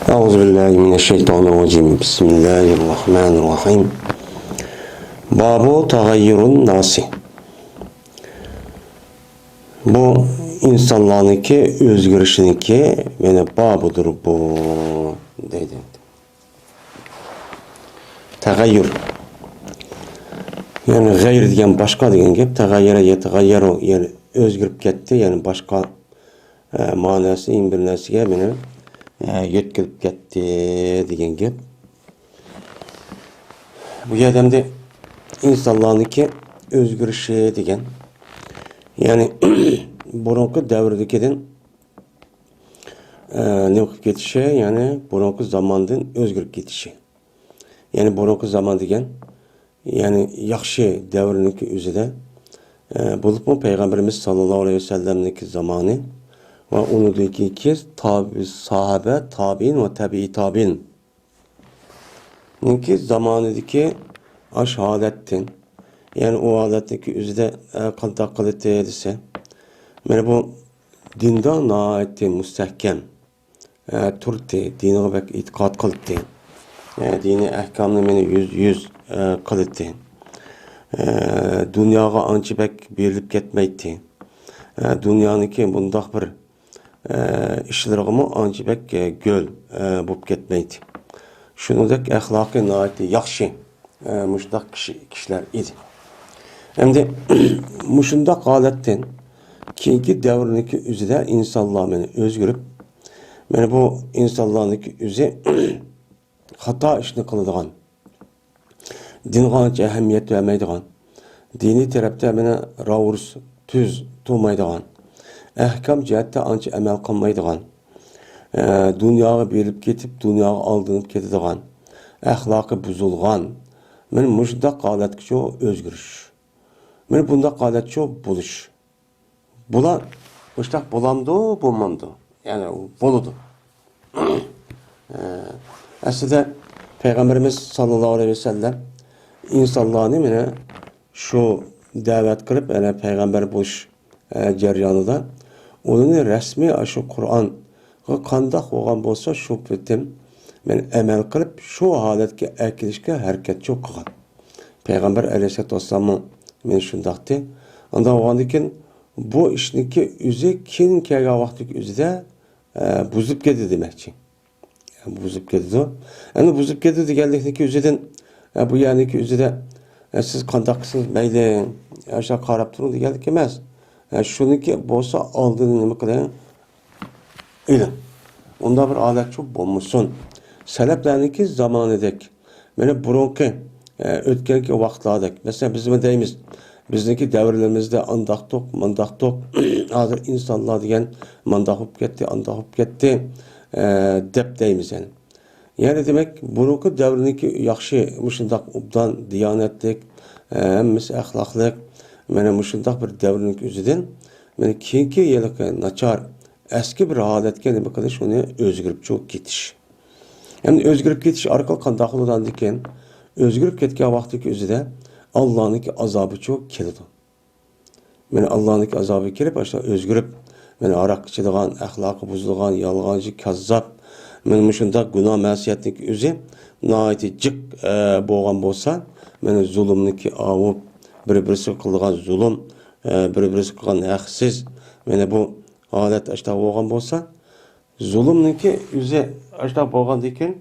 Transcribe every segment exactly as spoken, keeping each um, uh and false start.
أعوذ بالله من الشيطان الرجيم. بسم الله الرحمن الرحيم. باب تغير الناس. بۇ ئىنسانلارنىڭكى ئۆزگىرىشىنىڭكى مانا بابىدۇر بۇ، دەيدۇ. تەغەييۇر. يەنى غەير دېگەن باشقا دېگەن گەپ. تەغەييەرە يەتەغەييەرۇ، يەنى ئۆزگىرىپ كەتتى، يەنى باشقا ئە، ماناسى يەنە بىر نەرسىگە مېنى، ئە، يۆتكىلىپ كەتتى دېگەن گەپ. بۇ يەردە ئەمدى ئىنسانلارنىڭكى ئۆزگىرىشى دېگەن. يەنى بۇرۇنقى دەۋردىكىدىن، ئە، نېمە قىلىپ كېتىشى، يەنى بۇرۇنقى زاماندىن ئۆزگىرىپ كېتىشى. يەنى بۇرۇنقى زامان دېگەن، يەنى ياخشى دەۋرنىڭكى ئۆزىدە، ئە، بولۇپمۇ پەيغەمبىرىمىز ساللاللاھۇ ئەلەيھى ۋەسەللەمنىڭكى زامانى ۋە ئۇنىڭدىن كېيىنكى تابى-، ساھابە، تابىئىن ۋە تەبىئىي تابىئىننىڭكى زامانىدىكى ئاش ھالەتتىن، يەنى ئۇ ھالەتتىكى ئۆزىدە، ئە، قانداق قىلىتتى دېسە، مانا بۇ دىندا ناھايىتى مۇستەھكەم. ئە، تۇرتتى، دىنىغا بەك ئېتىقاد قىلتتى. ئە، دىنىي ئەھكامنى مانا يۈز، يۈز، ئە، قىلتتى. ئە، دۇنياغا ئانچە بەك بېرىلىپ كەتمەيتتى. ئە، دۇنيانىڭكى بۇنداق بىر، ئە، ئىشلىرىغىمۇ ئانچە بەك، ئە، گۆل، ئە، بولۇپ كەتمەيتتى. شۇنىڭدەك ئەخلاقى ناھايىتى ياخشى. ئە، مۇشۇنداق كىشى، كىشىلەر ئىدى. ئەمدى مۇشۇنداق ھالەتتىن كېيىنكى دەۋرنىڭكى ئۆزىدە ئىنسانلار مانا ئۆزگىرىپ، مانا بۇ ئىنسانلارنىڭكى ئۆزى خاتا ئىشنى قىلىدىغان، دىنغا ئانچە ئەھمىيەت بەرمەيدىغان، دىنىي تەرەپتە مانا راۋۇرۇس تۈز تۇرمايدىغان، ئەھكام جەھەتتە ئانچە ئەمەل قىلمايدىغان، ئە، دۇنياغا بېرىلىپ كېتىپ، دۇنياغا ئالدىنىپ كېتىدىغان، ئەخلاقى بۇزۇلغان، مانا مۇشۇنداق ھالەتكىچۇ ئۆزگىرىش. مانا بۇنداق ھالەتچۇ بولۇش. بۇلار مۇشۇنداق بولامدۇ، بولمامدۇ؟ يەنى بولىدۇ. ئە، ئەسلىدە پەيغەمبىرىمىز ساللاللاھۇ ئەلەيھى ۋەسەللەم ئىنسانلارنى مانا شۇ دەۋەت قىلىپ، يەنى پەيغەمبەر بولۇش، ئە، جەريانىدا ئۇلارنى رەسمىي ئاشۇ قۇرئانغا قانداق بولغان بولسا، شۇ پېتىم مانا ئەمەل قىلىپ، شۇ ھالەتكە ئەكېلىشكە ھەرىكەتچۇ قىلغان. پەيغەمبەر ئەلەيھىسسالاتۇ ۋەسسالاممۇ مانا شۇنداقتى. ئانداق بولغاندىكىن، بۇ ئىشنىڭكى ئۆزى كېيىن كەلگەن ۋاقىتتىكى ئۆزىدە، ئە، بۇزۇپ كېتىدۇ دېمەكچى. بۇزۇپ كېتىدۇ. ئەمدى بۇزۇپ كېتىدۇ دېگەنلىكنىڭكى ئۆزىدىن، ئە، بۇ يەرنىڭكى ئۆزىدە، ئە، سىز قانداق قىلسىڭىز مەيلى، ئاشۇ قاراپ تۇرۇڭ دېگەنلىك ئەمەس. ئە، شۇنىڭكى بولسا ئالدىنى نېمە قىلىڭ؟ ئېلىڭ. ئۇنداق بىر ھالەتچۇ بولمىسۇن. سەلەپلەرنىڭكى زامانىدەك، مانا بۇرۇنقى، ئە، ئۆتكەنكى ۋاقىتلاردەك. مەسىلەن، بىزمۇ دەيمىز، بىزنىڭكى دەۋرلىرىمىزدە ئانداقتۇق، مانداقتۇق، ھازىر ئىنسانلار دېگەن مانداق بولۇپ كەتتى، ئانداق بولۇپ كەتتى، ئە، دەپ دەيمىز يەنى. يەنى دېمەك، بۇرۇنقى دەۋرنىڭكى ياخشى، مۇشۇنداق ئوبدان، دىيانەتلىك، ئە، ھەممىسى ئەخلاقلىق، مانا مۇشۇنداق بىر دەۋرنىڭكى ئۆزىدىن، مانا كېيىنكى ھېلىقى ناچار، ئەسكى بىر ھالەتكە نېمە قىلىش، ئۇنى ئۆزگىرىپ چىقىپ كېتىش. ئەمدى ئۆزگىرىپ كېتىش ئارقىلىق قانداق بولىدۇ ئاندىن كېيىن؟ ئۆزگىرىپ كەتكەن ۋاقتىدىكى ئۆزىدە ئاللانىڭكى ئازابىچۇ كېلىدۇ. مانا ئاللانىڭكى ئازابى كېلىپ، ئاشۇنداق ئۆزگىرىپ، مانا ھاراق ئىچىدىغان، ئەخلاقى بۇزۇلغان، يالغانچى، كاززاپ، مانا مۇشۇنداق گۇناھ مەسىيەتنىڭكى ئۆزى ناھايىتى جىق، ئە، بولغان بولسا، مانا زۇلۇمنىڭكى ئاۋۇپ، بىر-بىرسىگە قىلىدىغان زۇلۇم، ئە، بىر-بىرسىگە قىلغان ھەقسىز، مانا بۇ ھالەت ئاشۇنداق بولغان بولسا، زۇلۇمنىڭكى ئۆزى ئاشۇنداق بولغاندىكىن،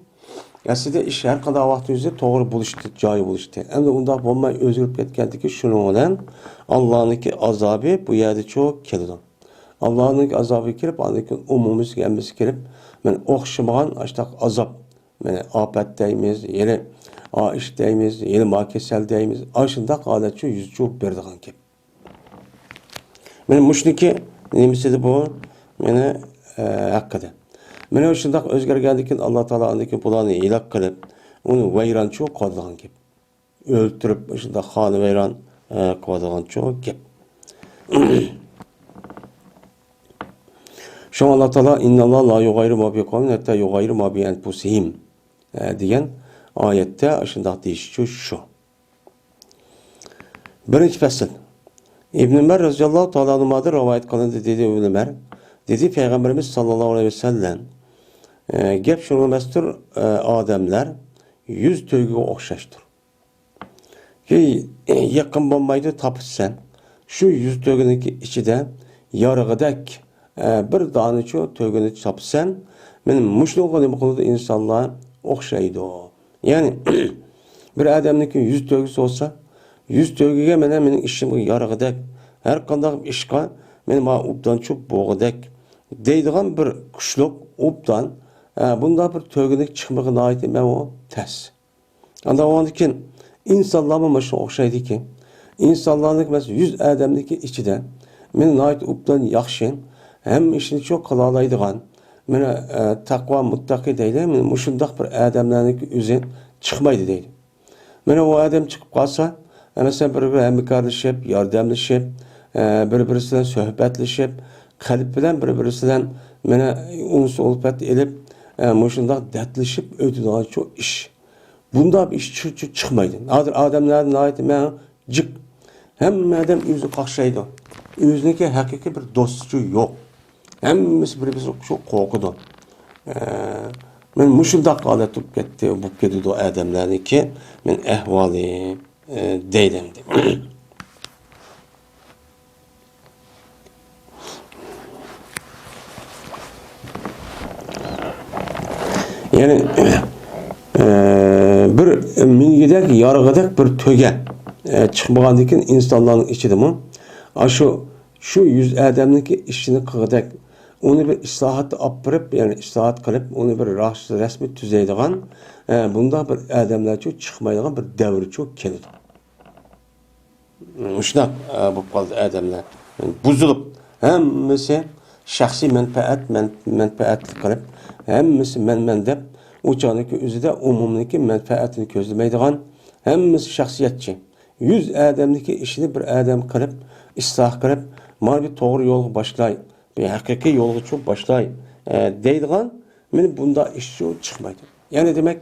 ئەسلىدە ئىش ھەر قانداق ۋاقىت ئۆزى توغرا بولۇشتى، جايى بولۇشتى. ئەمدى ئۇنداق بولماي ئۆزگىرىپ كەتكەندىكىن، شۇنىڭ بىلەن ئاللانىڭكى ئازابى بۇ يەردىچۇ كېلىدۇ. ئاللانىڭكى ئازابى كېلىپ، ئاندىن كېيىن ئومۇمىي ھەممىسى كېلىپ، مانا ئوخشىمىغان ئاشۇنداق ئازاب، مانا ئاپەت دەيمىز، يەنى ئا ئىش دەيمىز، يەنى ما كېسەل دەيمىز، ئاشۇنداق ھالەتچۇ يۈزچۇ بېرىدىغان گەپ. مانا مۇشۇنىڭكى نېمىسىدە بۇ؟ مانا، ئە، ھەققىدە. مانا شۇنداق ئۆزگەرگەندىن كېيىن، ئاللا تائالا ئاندىن كېيىن بۇلارنى ھېلاك قىلىپ، ئۇنى ۋەيرانچۇ قىلىدىغان گەپ. ئۆلتۈرۈپ، شۇنداق خانىۋەيران، ئە، قىلىدىغانچۇ گەپ. شۇڭا ئاللا تائالا، «ئىنناللاھە لا يۇغەييىرۇ ما بىقەۋمىن ھەتتا يۇغەييىرۇ ما بىئەنفۇسىھىم»، ئە، دېگەن ئايەتتە شۇنداق دېيىشىچۇ شۇ. بىرىنچى پەسىل. ئىبن ئۆمەر رەزىياللاھۇ تائالا ئەنھۇمادىن رىۋايەت قىلىندى، دېدى ئىبن ئۆمەر، دېدى، پەيغەمبىرىمىز ساللاللاھۇ ئەلەيھى ۋەسەللەم، ئە، گەپ شۇنىڭ ئەمەستۇر، ئە، ئادەملەر يۈز تۆگىگە ئوخشاشتۇر. كى-، يېقىن بولمايدۇ، تاپىسەن. شۇ يۈز تۆگىنىڭكى ئىچىدە يارىغىدەك، ئە، بىر دانىچۇ تۆگىنى تاپىسەن. مانا مۇشۇنىڭغا نېمە قىلىدۇ؟ ئىنسانلار ئوخشايدۇ. يەنى، بىر ئادەمنىڭكى يۈز تۆگىسى بولسا، يۈز تۆگىگە مانا مېنىڭ ئىشىم يارىغۇدەك، ھەر قانداق ئىشقا مېنى مانا ئوبدانچۇ بولغۇدەك دەيدىغان بىر كۈچلۈك، ئوبدان، ئە، بۇنداق بىر تۆگىنىڭ چىقمىقى ناھايىتى مانا تەس. ئاندىن ئۇنىڭدىن كېيىن ئىنسانلارمۇ مانا شۇنىڭغا ئوخشايدۇكى، ئىنسانلارنىڭكى، مەسىلەن، يۈز ئادەمنىڭكى ئىچىدە مانا ناھايىتى ئوبدان ياخشى، ھەممە ئىشنى شۇ قىلالايدىغان، مانا، ئە، تەقۋا، مۇتتەقى دەيلى، مانا مۇشۇنداق بىر ئادەملەرنىڭكى ئۆزى چىقمايدۇ دەيدۇ. مانا ئۇ ئادەم چىقىپ قالسا، مەسىلەن، بىر-بىرى ھەمكارلىشىپ، ياردەملىشىپ، ئە، بىر-بىرسى بىلەن سۆھبەتلىشىپ، قەلب بىلەن بىر-بىرسى بىلەن مانا ئۇنس-ئۇلپەت ئېلىپ، ئە، مۇشۇنداق دەردلىشىپ ئۆتىدىغان شۇ ئىش. بۇنداق بىر ئىش چۈ-، چۈ-، چىقمايدۇ. ھازىر ئادەملەر ناھايىتى مەن جىق. ھەممە ئادەم ئۆزىنى قاقشايدۇ. ئۆزىنىڭكى ھەقىقىي بىر دوستى يوق. ھەممىسى بىر-بىرسىدىن شۇ قورقىدۇ. ئە، مانا مۇشۇنداق ھالەت بولۇپ كەتتى، بولۇپ كېتىدۇ ئادەملەرنىڭكى مانا ئەھۋالى، ئە، دەيدۇ ئەمدى. يەنى، ئە، بىر مىنگۈدەك، يارىغۇدەك بىر تۆگە، ئە، چىقمىغاندىن كېيىن ئىنسانلارنىڭ ئىچىدىمۇ ئاشۇ، شۇ يۈز ئادەمنىڭكى ئىشىنى قىلغۇدەك، ئۇنى بىر ئىسلاھاتتا ئاپىرىپ، يەنى ئىسلاھات قىلىپ، ئۇنى بىر راس-، رەسمىي تۈزەيدىغان، ئە، بۇنداق بىر ئادەملەرچۇ چىقمايدىغان بىر دەۋرچۇ كېلىدۇ. مۇشۇنداق، ئە، بولۇپ قالدى ئادەملەر. بۇزۇلۇپ، ھەممىسى شەخسىي مەنپەئەت، مەن-، مەنپەئەتلىك قىلىپ، ھەممىسى مەن-مەن دەپ، ئۇ چاغدىكى ئۆزىدە ئومۇمنىڭكى مەنپەئەتىنى كۆزلىمەيدىغان، ھەممىسى شەخسىيەتچى. يۈز ئادەمنىڭكى ئىشىنى بىر ئادەم قىلىپ، ئىسلاھ قىلىپ، مانا بىر توغرا يولغا باشلاي، بىر ھەقىقىي يولغا چۈشۈپ باشلاي، ئە، دەيدىغان، مانا بۇنداق ئىشچۇ چىقمايدۇ. يەنى دېمەك،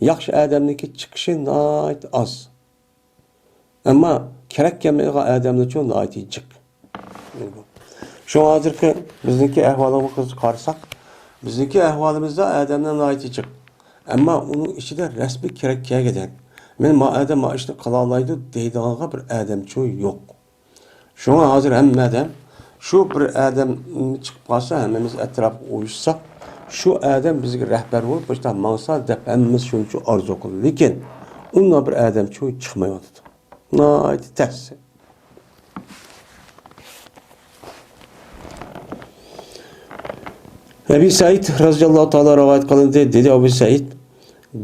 ياخشى ئادەمنىڭكى چىقىشى ناھايىتى ئاز. ئەمما كېرەك كەلمەيدىغان ئادەملەرچۇ ناھايىتى جىق. شۇڭا ھازىرقى بىزنىڭكى ئەھۋالىمىزغا قارىساق، بىزنىڭكى ئەھۋالىمىزدا ئادەملەر ناھايىتى جىق. ئەمما ئۇنىڭ ئىچىدە رەسمىي كېرەك كەلگۈدەك، مانا ما ئادەم ما ئىشنى قىلالايدۇ دەيدىغانغا بىر ئادەمچۇ يوق. شۇڭا ھازىر ھەممە ئادەم شۇ بىر ئادەم چىقىپ قالسا، ھەممىمىز ئەتراپقا ئۇيۇشساق، شۇ ئادەم بىزگە رەھبەر بولۇپ، مۇشۇنداق ماڭسا دەپ ھەممىمىز شۇنچە ئارزۇ قىلىدۇ. لېكىن ئۇنداق بىر ئادەمچۇ چىقمايۋاتىدۇ. ناھايىتى تەس. ئەبى سەئىد رەزىياللاھۇ تائالا رىۋايەت قىلىندى، دېدى ئەبۇ سەئىد،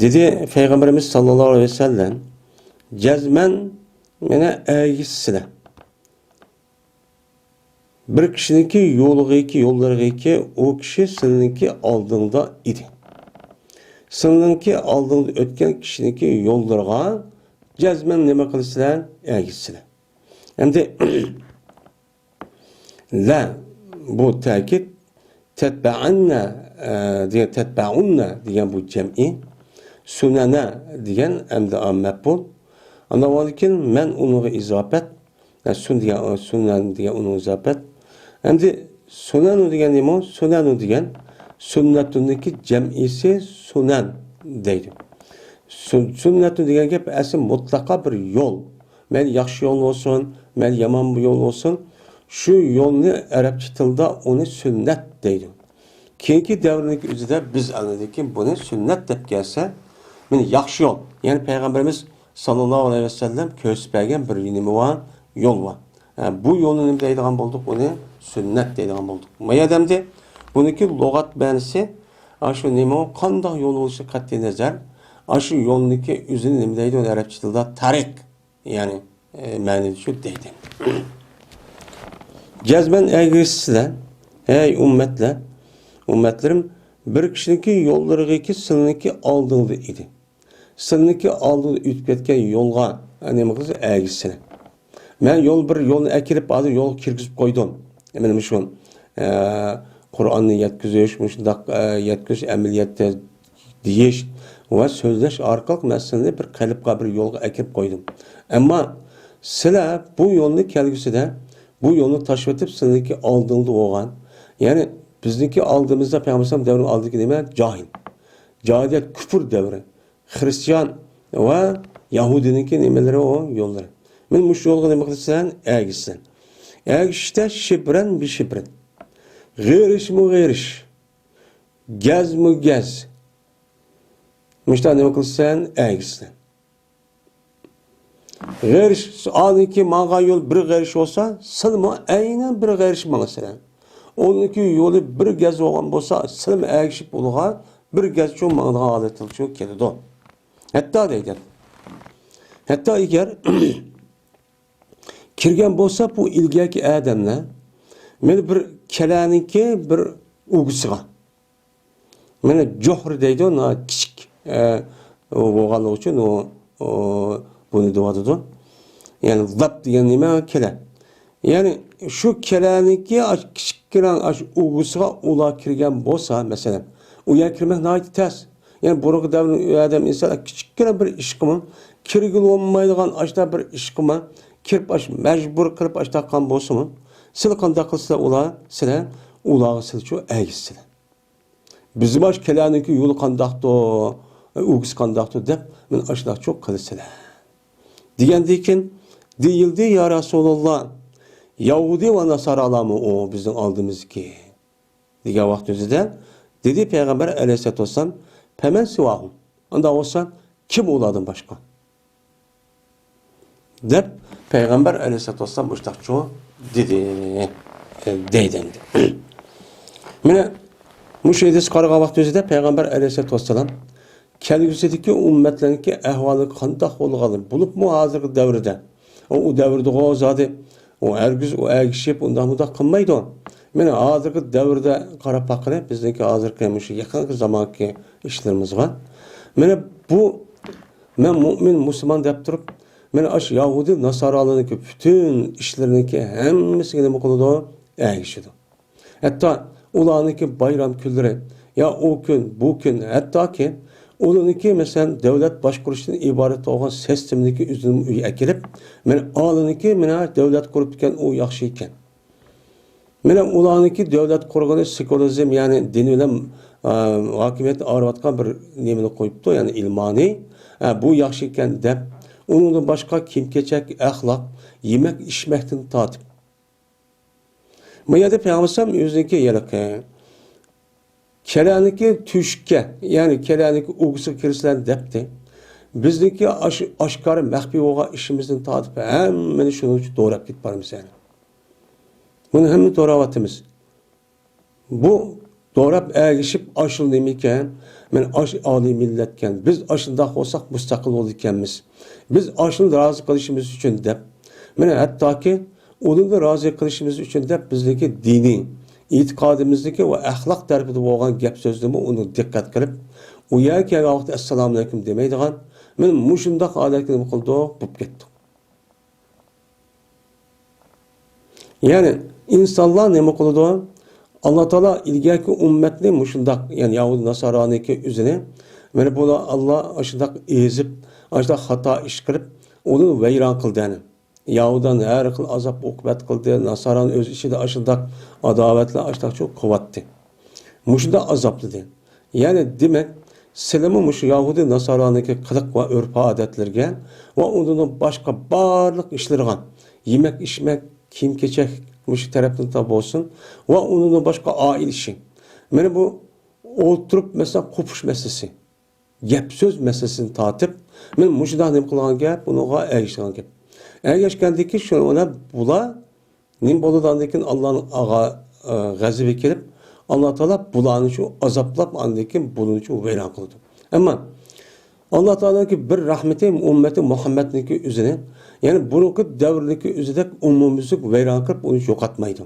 دېدى پەيغەمبىرىمىز ساللاللاھۇ ئەلەيھى ۋەسەللەم، جەزمەن مانا ئەگىشسىلەر. بىر كىشىنىڭكى يولىغىكى، يوللىرىغىكى ئۇ كىشى سىلىنىڭكى ئالدىڭدا ئىدى. سىلىنىڭكى ئالدىڭدا ئۆتكەن كىشىنىڭكى يوللىرىغا جەزمەن نېمە قىلىسىلەر؟ ئەگىشسىلەر. ئەمدى لە، بۇ تەكىت، تەتبەئەننە، ئە، دېگەن، تەتبەئۇننە دېگەن بۇ جەمئىي، سۇنەنە دېگەن ئەمدى مەپئۇل. ئاندىن كېيىن مەن ئۇنىڭغا ئىزاپەت، ئە، سۇن دېگەن، سۇنەن دېگەن ئۇنىڭغا ئىزاپەت. ئەمدى سۇنەنۇ دېگەن نېمە؟ سۇنەنۇ دېگەن سۇننەتۇننىڭكى جەمئىسى سۇنەن دەيدۇ. سۇن-، سۇننەتۇن دېگەن گەپ ئەسلى مۇتلەقا بىر يول. مەيلى ياخشى يول بولسۇن، مەيلى يامان يول بولسۇن، شۇ يولنى ئەرەبچە تىلدا ئۇنى سۈننەت دەيدۇ. كېيىنكى دەۋرنىڭكى ئۆزىدە بىز ئاندىن كېيىن بۇنى سۈننەت دەپ كەلسە، مانا ياخشى يول، يەنى پەيغەمبىرىمىز ساللاللاھۇ ئەلەيھى ۋەسەللەم كۆرسىتىپ بەرگەن بىر نېمە بار، يول بار. ھە، بۇ يولنى نېمە دەيدىغان بولدۇق؟ ئۇنى سۈننەت دەيدىغان بولدۇق. ما يەردە ئەمدى بۇنىڭكى لۇغەت مەنىسى، ئاشۇ نېمە، قانداق يول بولۇشى قەتئىي نەزەر، ئاشۇ يولنىڭكى ئۆزىنى نېمە دەيدۇ ئەرەبچە تىلدا؟ تەرىق. يەنى، ئە، مەنىدە شۇ دەيدۇ. جەزمەن ئەگىشىسىلەر، ھەي ئۈممەتلەر، ئۈممەتلىرىم، بىر كىشىنىڭكى يوللىرىغىكى سىلىنىڭكى ئالدىڭدا ئىدى. سىلىنىڭكى ئالدىدا ئۆتۈپ كەتكەن يولغا، ئە، نېمە قىلسا ئەگىشىسىلەر. مەن يول، بىر يولنى ئەكىرىپ، ھازىر يولغا كىرگۈزۈپ قويدۇم. مانا مۇشۇ، ئە، قۇرئاننى يەتكۈزۈش، مۇشۇنداق، ئە، يەتكۈزۈش ئەمەلىيەتتە دېيىش ۋە سۆزلەش ئارقىلىق مەسىلىنى بىر قېلىپقا، بىر يولغا ئەكىرىپ قويدۇم. ئەمما سىلەر بۇ يولنى كەلگۈسىدە، بۇ يولنى تاشلىۋېتىپ، سىلىنىڭكى ئالدىڭدا بولغان، يەنى بىزنىڭكى ئالدىمىزدا پەيغەمبەر ئەلەيھىسسالام دەۋرىنىڭ ئالدىدىكى نېمە؟ جاھىل. جاھىلىيەت، كۇپۇر دەۋرى. خرىستىيان ۋە يەھۇدىينىڭكى نېمىلىرى ئۇ يوللىرى. مەن مۇشۇ يولغا نېمە قىلىسەن؟ ئەگىشىسەن. ئەگىشىشتە شىبرەن بى شىبرىن. غېرىشمۇ غېرىش. گەزمۇ گەز. مۇشۇنداق نېمە قىلىسەن؟ ئەگىشىسەن. غېرىش، ئانىڭكى ماڭغان يول بىر غېرىش بولسا، سىلمۇ ئەينەن بىر غېرىش ماڭىسىلەر. ئۇنىڭكى يولى بىر گەز بولغان بولسا، سىلمۇ ئەگىشىپ ئۇلىغا بىر گەز چوڭ ماڭىدىغان ھالەتكە كېلىدۇ. ھەتتا دەيدۇ. ھەتتا ئەگەر كىرگەن بولسا بۇ ئىلگەركى ئادەملەر، مانا بىر كەلەنىڭكى بىر ئۇگىسىغا، مانا جوھرى دەيدۇ، مانا كىچىك، ئە، بولغانلىقى ئۈچۈن ئۇ، ئۇ، بۇنى دەۋاتىدۇ. يەنى لاپ دېگەن نېمە؟ كەلە. يەنى شۇ كەلەنىڭكى ئاش-، كىچىككىنە ئاشۇ ئۇگىسىغا ئۇلار كىرگەن بولسا، مەسىلەن، ئۇ يەرگە كىرمەك ناھايىتى تەس. يەنى بۇرۇنقى دەۋردە ئادەم ئىنسان كىچىككىنە بىر ئىشقىمۇ، كىرگىلى بولمايدىغان ئاشۇنداق بىر ئىشقىمۇ كىرىپ، ئاش-، مەجبۇر قىلىپ ئاشۇنداق قىلغان بولسىمۇ، سىلەر قانداق قىلىسىلەر ئۇلار؟ سىلەر ئۇلارغا سىلچۇ ئەگىشىسىلەر. بىزمۇ ئاشۇ كەلەنىڭكى يولى قانداقتۇ، ئۇگىسى قانداقتۇ دەپ، مانا ئاشۇنداقچۇ قىلىسىلەر. دېگەندىن كېيىن دېيىلدى، يا رەسۇلاللا، يەھۇدىي ۋە ناسارالارمۇ ئۇ بىزنىڭ ئالدىمىزدىكى؟ دېگەن ۋاقتىمىزدا دېدى پەيغەمبەر ئەلەيھىسسالاتۇ ۋەسسالام، پەمەن سىۋاھۇم، ئۇنداق بولسا كىم ئۇلاردىن باشقا؟ دەپ پەيغەمبەر ئەلەيھىسسالاتۇ ۋەسسالام مۇشۇنداقچۇ دېدى، دەيدۇ ئەمدى. مانا مۇشۇ ھەدىسكە قارىغان ۋاقتىمىزدا پەيغەمبەر ئەلەيھىسسالاتۇ ۋەسسالام كەلگۈسىدىكى ئۈممەتلەرنىڭكى ئەھۋالى قانداق بولغانلىقى، بولۇپمۇ ھازىرقى دەۋردە ئۇ، ئۇ دەۋردىغۇ زادى، ئۇ ھەرگىز ئۇ ئەگىشىپ ئۇنداق مۇنداق قىلمايدۇ. مانا ھازىرقى دەۋردە قاراپ باققىلى، بىزنىڭكى ھازىرقى مۇشۇ يېقىنقى زامانكى ئىشلىرىمىزغا. مانا بۇ، مەن مۇئمىن، مۇسۇلمان دەپ تۇرۇپ، مانا ئاشۇ يەھۇدىي ناسارالارنىڭكى پۈتۈن ئىشلىرىنىڭكى ھەممىسىگە نېمە قىلىدۇ؟ ئەگىشىدۇ. ھەتتا ئۇلارنىڭكى بايرام كۈنلىرى، يا ئۇ كۈن، بۇ كۈن، ھەتتاكى ئۇلارنىڭكى، مەسىلەن، دۆلەت باشقۇرۇشتىن ئىبارەت بولغان سىستېمىنىڭكى ئۆزىنى ئۆيگە ئەكېلىپ، مانا ئالىنىڭكى، مانا دۆلەت قۇرۇپتىكەن، ئۇ ياخشى ئىكەن. مانا ئۇلارنىڭكى دۆلەت قۇرغىنى سېكۇلارىزم، يەنى دىن بىلەن، ئا، ھاكىمىيەت ئايرىۋاتقان بىر نېمىنى قويۇپتۇ، يەنى ئىلمانى. ئا، بۇ ياخشى ئىكەن دەپ، ئۇنىڭدىن باشقا كىيىم-كېچەك، ئەخلاق، يېمەك-ئىچمەكتىن تارتىپ، بۇ يەردە پەيغەمبەر ئەلەيھىسسالام ئۆزىنىڭكى ھېلىقى كەلەنىكى تۆشۈككە، يەنى كەلەنىكى ئۇگىسىغا كىرىسىلەر دەپتۇ. بىزنىڭكى ئاش-، ئاشكارا مەخپىي بولغان ئىشىمىزدىن تارتىپ ھەممىنى شۇنىڭ ئۈچۈن دوراپ كېتىپ بارىمىز يەنى. بۇنى ھەممە دوراۋاتىمىز. بۇ دوراپ ئەگىشىپ ئاشۇ نېمىكەن؟ مانا ئاشۇ ئالىي مىللەتكەن. بىز ئاشۇنداق بولساق مۇستەقىل بولىدىكەنمىز. بىز ئاشۇنى رازى قىلىشىمىز ئۈچۈن دەپ. مانا ھەتتاكى ئۇنىڭغا رازى قىلىشىمىز ئۈچۈن دەپ بىزنىڭكى دىنىي، ئېتىقادىمىزدىكى ۋە ئەخلاق تەرىپىدە بولغان گەپ سۆزنىمۇ ئۇنى دىققەت قىلىپ، ئۇ يەرگە كەلگەن ۋاقىتتا ئەسسالامۇئەلەيكۇم دېمەيدىغان، مانا مۇشۇنداق ھالەتكە نېمە قىلدۇق؟ بولۇپ كەتتۇق. يەنى ئىنسانلار نېمە قىلىدۇ؟ ئاللا تائالا ئىلگەركى ئۈممەتنى مۇشۇنداق، يەنى يەھۇدىي ناسارانىڭكى ئۆزىنى، مانا بۇلار ئاللا ئاشۇنداق ئېزىپ، ئاشۇنداق خاتا ئىش قىلىپ، ئۇنى ۋەيران قىلدى. يەنى يەھۇدىيلارنى ھەر خىل ئازاب ئوقۇبەت قىلدى، ناسارانى ئۆز ئىچىدە ئاشۇنداق ئاداۋەتلەر ئاشۇنداقچۇ قىلىۋەتتى. مۇشۇنداق ئازابلىدى. يەنى دېمەك، سىلىمۇ مۇشۇ يەھۇدىي ناسارانىڭكى قىلىق ۋە ئۆرپ-ئادەتلىرىگە ۋە ئۇنىڭدىن باشقا بارلىق ئىشلىرىغا، يېمەك-ئىچمەك، كىيىم-كېچەك مۇشۇ تەرەپتىن بولسۇن ۋە ئۇنىڭدىن باشقا ئائىلە ئىشى. مانا بۇ ئولتۇرۇپ، مەسىلەن، قوپۇش مەسىلىسى، گەپ-سۆز مەسىلىسىنى تارتىپ، مانا مۇشۇنداق نېمە قىلغان گەپ، ئۇنىڭغا ئەگىشىدىغان گەپ. ئەگەشكەندىن كېيىن شۇ، مانا بۇلار نېمە بولىدۇ؟ ئاندىن كېيىن ئاللانىڭ ئاغا-، ئە، غەزىپى كېلىپ، ئاللا تائالا بۇلارنى شۇ ئازابلاپ، ئاندىن كېيىن بۇلارنى شۇ ۋەيران قىلىدۇ. ئەمما ئاللا تائالانىڭكى بىر رەھمىتى ئۈممىتى مۇھەممەدنىڭكى ئۆزىنى، يەنى بۇرۇنقى دەۋرنىڭكى ئۆزىدەك ئومۇميۈزلۈك ۋەيران قىلىپ، ئۇنى يوقاتمايدۇ.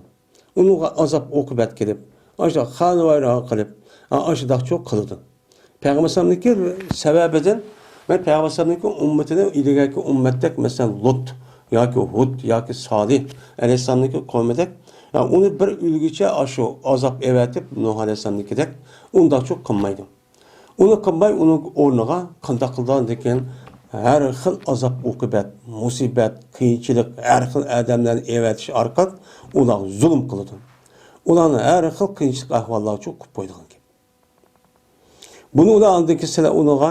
ئۇنىڭغا ئازاب ئوقۇبەت كېلىپ، ئاشۇنداق خانىۋايران قىلىپ، ئا-، ئاشۇنداقچۇ قىلىدۇ. پەيغەمبەر ئەلەيھىسسالامنىڭكى سەۋەبىدىن، مەن پەيغەمبەر ئەلەيھىسسالامنىڭكى ئۈممىتىنى ئىلگەركى ئۈممەتتەك، مەسىلەن، لۇت ياكى ھۇد ياكى سالىھ ئەلەيھىسسالامنىڭكى قوۋمىدەك، يا ئۇنى بىر ئۆلگۈچە ئاشۇ ئازاب ئەۋەتىپ، نۇھ ئەلەيھىسسالامنىڭكىدەك ئۇنداقچۇ قىلمايدۇ. ئۇنى قىلماي، ئۇنىڭ ئورنىغا قانداق قىلىدىغاندىكىن، ھەر خىل ئازاب-ئوقۇبەت، مۇسىبەت، قىيىنچىلىق، ھەر خىل ئادەملەرنى ئەۋەتىش ئارقىلىق ئۇلارغا زۇلۇم قىلىدۇ. ئۇلارنى ھەر خىل قىيىنچىلىق ئەھۋاللارغا قويۇپ قويىدىغان گەپ. بۇنى ئۇلار ئاندىن كېيىن سىلەر ئۇنىڭغا،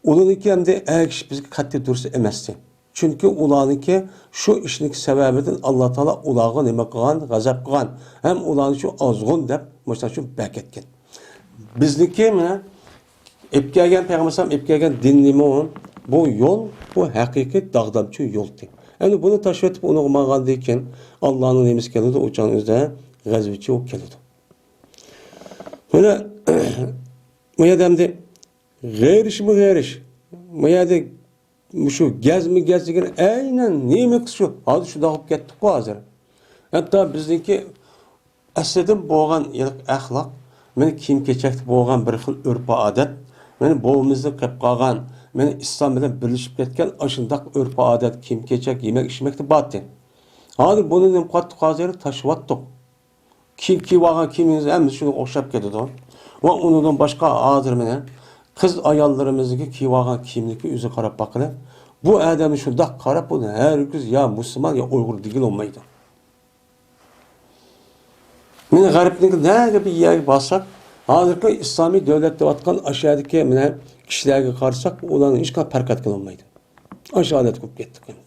ئۇلارنىڭكى ئەمدى ئەگىشىش بىزگە قەتئىي دۇرۇس ئەمەستى. چۈنكى ئۇلارنىڭكى شۇ ئىشنىڭ سەۋەبىدىن ئاللا تائالا ئۇلارغا نېمە قىلغان؟ غەزەپ قىلغان. ھەم ئۇلارنى شۇ ئازغۇن دەپ مۇشۇنداق شۇ بەكەتكەن. بىزنىڭكى مانا ئېلىپ كەلگەن پەيغەمبەر ئەلەيھىسسالام ئېلىپ كەلگەن دىن نېمە ئۇ؟ بۇ يول، بۇ ھەقىقىي داغدامچۇ يول. ئەمدى بۇنى تاشلىۋېتىپ ئۇنىڭغا ماڭغاندىن كېيىن ئاللانىڭ نېمىسى كېلىدۇ؟ ئۇ چاغنىڭ ئۆزىدە غەزىپچى بولۇپ كېلىدۇ. مانا، بۇ يەردە ئەمدى غېرىشمۇ غېرىش. بۇ يەردە مۇشۇ گەزمۇ گەز دېگەن ئەينەن نېمە قىلسا شۇ. ھازىر شۇنداق بولۇپ كەتتۇققۇ ھازىر. ھەتتا بىزنىڭكى ئەسلىدىن بولغان ئەخلاق، مانا كىيىم-كېچەكتە بولغان بىر خىل ئۆرپ-ئادەت، مانا بوۋىمىزدىن قېلىپ قالغان، مانا ئىسلام بىلەن بىرلىشىپ كەتكەن ئاشۇنداق ئۆرپ-ئادەت، كىيىم-كېچەك، يېمەك-ئىچمەكتە بارتى. ھازىر بۇنى نېمە قىلىۋاتتۇق؟ ھازىر تاشلىۋاتتۇق. كىيىم كىيىۋالغان كىيىمىڭىز ھەممىسى شۇنىڭغا ئوخشاپ كېتىدۇ. ۋە ئۇنىڭدىن باشقا ھازىر مانا قىز ئاياللىرىمىزنىڭكى كىيىۋالغان كىيىملىكى ئۆزى قاراپ باققىلى. بۇ ئادەمنى شۇنداق قاراپ، بۇنى ھەرگىز يا مۇسۇلمان يا ئۇيغۇر دېگىلى بولمايدۇ. مانا غەربنىڭكى نەگە بىر يەرگە بارساق، ھازىرقى ئىسلامىي دۆلەت دەۋاتقان ئاشۇ يەردىكى مانا كىشىلەرگە قارىساق، ئۇلارنىڭ ھېچقانداق پەرقى ئەتكىلى بولمايدۇ. ئاشۇ ھالەتكە كىرىپ كەتتۇق ئەمدى.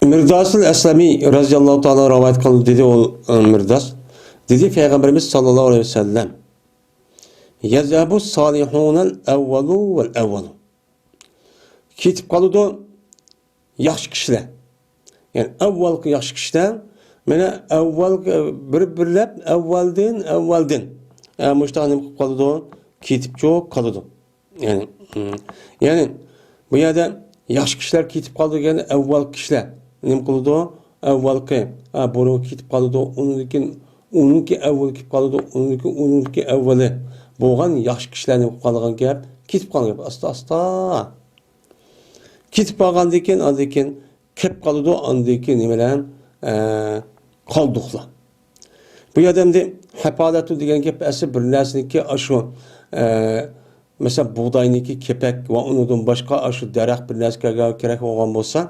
مىرداسىل ئەسلەمى رەزىياللاھۇ تائالا رىۋايەت قىلدى، دېدى ئۇ، ئە، مىرداس. دېدى پەيغەمبىرىمىز ساللاللاھۇ ئەلەيھى ۋەسەللەم، يەزھەبۇ سالىھۇنەل ئەۋۋەلۇ ۋەل ئەۋۋەلۇ. كېتىپ قالىدۇ ياخشى كىشىلەر. يەنى ئەۋۋالقى ياخشى كىشىلەر، مانا ئەۋۋالقى بىر-بىرلەپ ئەۋۋالدىن، ئەۋۋالدىن، ئە، مۇشۇنداق نېمە قىلىپ قالىدۇ؟ كېتىپچۇ قالىدۇ. يەنى، م، يەنى بۇ يەردە ياخشى كىشىلەر كېتىپ قالىدۇ دېگەندە ئەۋۋالقى كىشىلەر نېمە قىلىدۇ؟ ئەۋۋالقى، ئە، بۇرۇنقى كېتىپ قالىدۇ، ئۇنىڭدىن كېيىن ئۇنىڭكى ئەۋۋىلى كېلىپ قالىدۇ، ئۇنىڭكى، ئۇنىڭكى ئەۋۋىلى بولغان ياخشى كىشىلەرنى قالغان گەپ، كېتىپ قالغان گەپ، ئاستا-ئاستا. كېتىپ قالغاندىن كېيىن، ئاندىن كېيىن قېلىپ قالىدۇ، ئاندىن كېيىن نېمىلەر؟ ئە، قالدۇقلار. بۇ يەردە ئەمدى ھەپالەتۇ دېگەن گەپ ئەسلى بىر نەرسىنىڭكى ئاشۇ، ئە، مەسىلەن، بۇغداينىڭكى كېپەك ۋە ئۇنىڭدىن باشقا ئاشۇ دەرەخ بىر نەرسە كېرەك بولغان بولسا،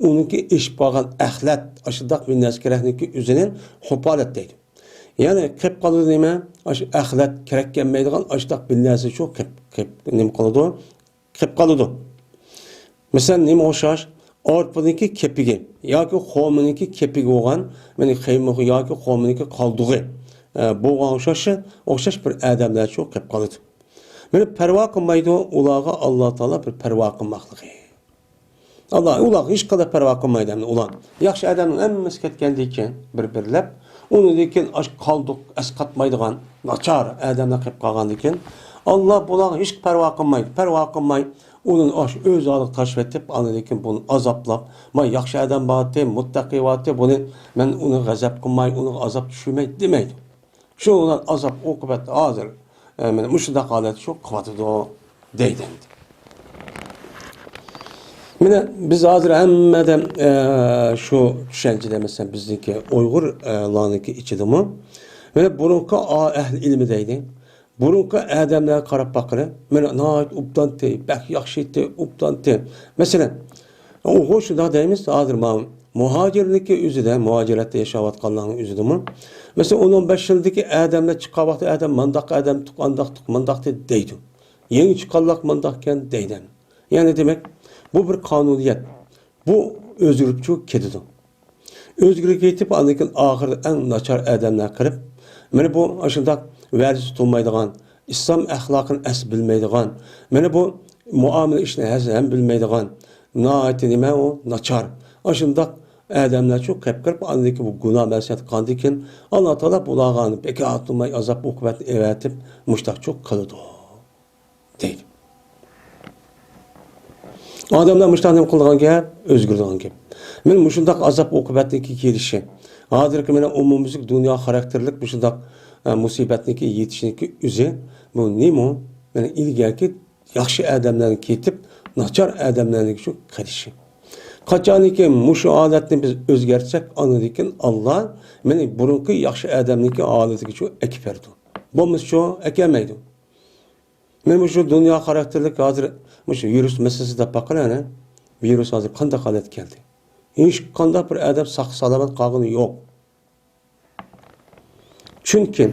ئۇنىڭكى ئېشىپ قالغان ئەخلەت، ئاشۇنداق بىر نەرسە كېرەكنىڭكى ئۆزىنى ھوپالەت دەيدۇ. يەنى قېلىپ قالىدۇ نېمە؟ ئاشۇ ئەخلەت كېرەك كەلمەيدىغان ئاشۇنداق بىر نەرسە شۇ قېلىپ، قېلىپ، نېمە قىلىدۇ؟ قېلىپ قالىدۇ. مەسىلەن، نېمە ئوخشاش؟ ئارپىنىڭكى كېپىكى ياكى خورمىنىڭكى كېپىكى بولغان، مانا، قىيمىقى ياكى خورمىنىڭكى قالدۇقى، ئە، بولغان ئوخشاش، ئوخشاش بىر ئادەملەر شۇ قېلىپ قالىدۇ. مانا پەرۋا قىلمايدۇ، ئۇلارغا ئاللا تائالا بىر پەرۋا قىلماقلىقى. ئاللا، ئۇلارغا ھېچقانداق پەرۋا قىلمايدۇ ئەمدى ئۇلار. ياخشى ئادەمنىڭ ھەممىسى كەتكەندىن كېيىن، بىر-بىرلەپ، ئۇنىڭدىن كېيىن ئاشۇ قالدۇق ئەسقاتمايدىغان، ناچار ئادەملەر قېلىپ قالغاندىن كېيىن، ئاللا بۇلارغا ھېچ پەرۋا قىلمايدۇ. پەرۋا قىلماي، ئۇنى ئاشۇ ئۆز ھالىغا تاشلىۋېتىپ، ئاندىن كېيىن بۇنى ئازابلاپ، مانا ياخشى ئادەم بارتى، مۇتتەقى بارتى، بۇنى مەن ئۇنى غەزەپ قىلماي، ئۇنىڭغا ئازاب چۈشۈرمەي دېمەيدۇ. شۇ بىلەن ئازاب ئوقۇبەت ھازىر، ئە، مانا مۇشۇنداق ھالەت شۇ قىلىۋاتىدۇ دەيدۇ ئەمدى. مانا بىز ھازىر ھەممىدە، ئە، شۇ چۈشەنچىدە، مەسىلەن، بىزنىڭكى ئۇيغۇر، ئە، لارنىڭكى ئىچىدىمۇ، مانا بۇرۇنقى ئا-، ئەھلى ئىلمى دەيدۇ. بۇرۇنقى ئادەملەرگە قاراپ باققىلى، مانا ناھايىتى ئوبدانتى، بەك ياخشى ئىدى، ئوبدانتى. مەسىلەن، ئۇ شۇنداق دەيمىز، ھازىر ماۋۇ مۇھاجىرنىڭكى ئۆزىدە، مۇھاجىرەتتە ياشاۋاتقانلارنىڭ ئۆزىدىمۇ. مەسىلەن، ئون، ئون بەش يىلدىكى ئادەملەر چىققان ۋاقىتتا، ئادەم مانداق ئادەم تۇق، ئانداق تۇق، مانداق دېدى دەيدۇ. يېڭى چىققانلار مانداق ئىكەن دەيدۇ. يەنى دېمەك، بۇ بىر قانۇنىيەت. بۇ ئۆزگىرىپچۇ كېتىدۇ. ئۆزگىرىپ كېتىپ، ئاندىن كېيىن ئاخىرىدا ئەڭ ناچار ئادەملەر قېلىپ، مانا بۇ ئاشۇنداق ۋەدىسى تۇتۇلمايدىغان، ئىسلام ئەخلاقىنى ئەسلى بىلمەيدىغان، مانا بۇ مۇئامىلە ئىشنى ھەم بىلمەيدىغان، ناھايىتى نېمە ئۇ ناچار، ئاشۇنداق ئادەملەرچۇ قېلىپ قېلىپ، ئاندىن كېيىن بۇ گۇناھ مەسىيەت قىلغاندىن كېيىن، ئاللا تائالا بۇلارغا بەك ئاتىماي ئازاب ئوقۇبەتنى ئەۋەتىپ، مۇشتاقچۇ قىلىدۇ. دەيدۇ. ئادەملەر مۇشۇنداق نېمە قىلىدىغان گەپ، ئۆزگىرىدىغان گەپ. مانا مۇشۇنداق ئازاب ئوقۇبەتنىڭكى كېلىشى، ھازىرقى مانا ئومۇميۈزلۈك دۇنيا خاراكتېرلىك مۇشۇنداق، ئە، مۇسىبەتنىڭكى يېتىشىنىڭكى ئۆزى، بۇ نېمە؟ مانا ئىلگەركى ياخشى ئادەملەرنىڭ كېتىپ، ناچار ئادەملەرنىڭكى شۇ قېلىشى. قاچانكى مۇشۇ ھالەتنى بىز ئۆزگەرتسەك، ئاندىن كېيىن ئاللا مانا بۇرۇنقى ياخشى ئادەمنىڭكى ھالىتىگە شۇ ئەكىپ بېرىدۇ. بولمىسا شۇ ئەكەلمەيدۇ. مەن مۇشۇ دۇنيا خاراكتېرلىك ھازىر مۇشۇ ۋىرۇس مەسىلىسىدە باققىلى، ئەنە، ۋىرۇس ھازىر قانداق ھالەتكە كەلدى؟ ھېچقانداق بىر ئادەم ساق-سالامەت قالغىنى يوق. چۈنكى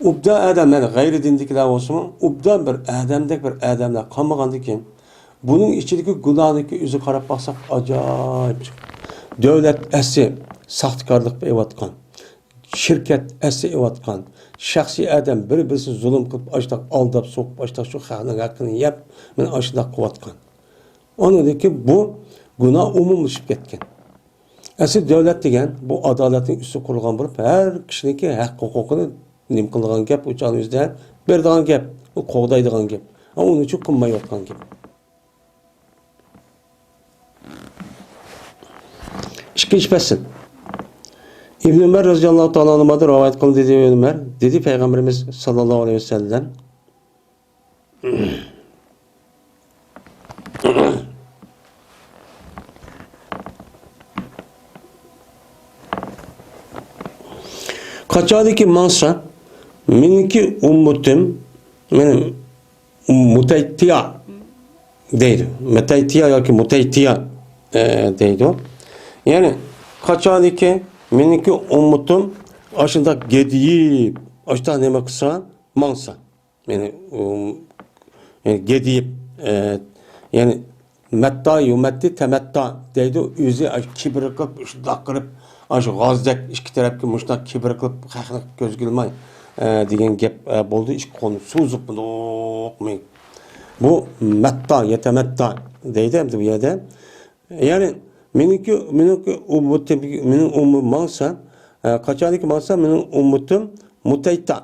ئوبدان ئادەم، يەنى غەيرىي دىندىكىلەر بولسىمۇ، ئوبدان بىر ئادەمدەك بىر ئادەملەر قالمىغاندىكىن، بۇنىڭ ئىچىدىكى گۇناھنىڭكى ئۆزى قاراپ باقساق، ئاجايىپ چىقىدۇ. دۆلەت ئەسلى ساختىكارلىق قىلىۋاتقان، شىركەت ئەسلى ئېۋاتقان، شەخسىي ئادەم بىر-بىرسىگە زۇلۇم قىلىپ، ئاشتاق ئالداپ، سوقۇپ، ئاشتاق شۇ خەقنىڭ ھەققىنى يەپ، مانا ئاشۇنداق قىلىۋاتقان. ئاندىن كېيىن بۇ گۇناھ ئومۇملىشىپ كەتكەن. ئەسلى دۆلەت دېگەن بۇ ئادالەتنىڭ ئۈستىگە قۇرۇلغان بولۇپ، ھەر كىشىنىڭكى ھەق ھوقۇقىنى نېمە قىلىدىغان گەپ، ئۇ چاغنىڭ ئۆزىدە بېرىدىغان گەپ، ئۇ قوغدايدىغان گەپ. ئۇنىڭ ئۈچۈن قىلمايۋاتقان گەپ. ئىككىنچى پەسىل. ئىبن ئۆمەر رەزىياللاھۇ تائالا ئەنھۇمادىن رىۋايەت قىلىندى، دېدى ئۆمەر، دېدى پەيغەمبىرىمىز ساللاللاھۇ ئەلەيھى ۋەسەللەم، قاچانكى ماڭسا، مېنىڭكى ئۈممىتىم، مېنىڭ مۇتەيتىيا دەيدۇ. مۇتەيتىيا ياكى مۇتەيتىيا، ئە، دەيدۇ. يەنى قاچانكى مېنىڭكى ئۈممىتىم ئاشۇنداق گىدىيىپ، ئاشۇنداق نېمە قىلسا، ماڭسا. يەنى، ئۇم، يەنى گىدىيىپ، ئە، يەنى مەتتا يۇمەتتى تەمەتتا دەيدۇ. ئۆزى ئاشۇ كىبىر قىلىپ، شۇنداق قىلىپ، ئاشۇ غازدەك ئىككى تەرەپكە مۇشۇنداق كىبىر قىلىپ، خەقنى كۆزگە ئىلماي، ئە، دېگەن گەپ، ئە، بولدى. ئىككى قولنى سوزۇپ، مۇنداق مېڭىپ. بۇ مەتتا، يەتەمەتتا دەيدۇ ئەمدى بۇ يەردە. يەنى مېنىڭكى، مېنىڭكى ئۈممىتىم، مېنىڭ ئۈممىتىم ماڭسا، ئە، قاچانكى ماڭسا، مېنىڭ ئۈممىتىم مۇتەيتا.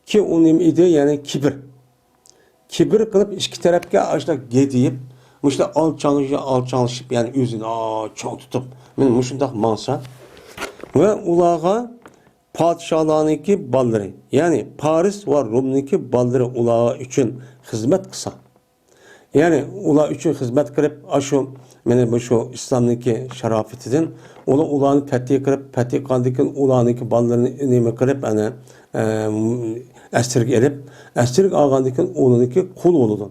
كى ئۇ نېمە ئىدى؟ يەنى كىبىر. كىبىر قىلىپ، ئىككى تەرەپكە ئاشۇنداق گىدىيىپ، مۇشۇنداق ئالچاڭ-، ئالچاڭلىشىپ، يەنى ئۆزىنى، ئا، چوڭ تۇتۇپ، مانا مۇشۇنداق ماڭسا، ۋە ئۇلارغا پادىشاھلارنىڭكى بالىلىرى، يەنى پارس ۋە رومنىڭكى بالىلىرى ئۇلار ئۈچۈن خىزمەت قىلسا، يەنى ئۇلار ئۈچۈن خىزمەت قىلىپ، ئاشۇ، مانا مۇشۇ ئىسلامنىڭكى شاراپىتىدىن، ئۇلار، ئۇلارنى پەتھى قىلىپ، پەتھى قىلغاندىن كېيىن ئۇلارنىڭكى بالىلىرىنى نېمە قىلىپ، ئەنە، ئە، ئەسىرگە ئېلىپ، ئەسىرگە ئالغاندىن كېيىن ئۇلارنىڭكى قۇل بولىدۇ.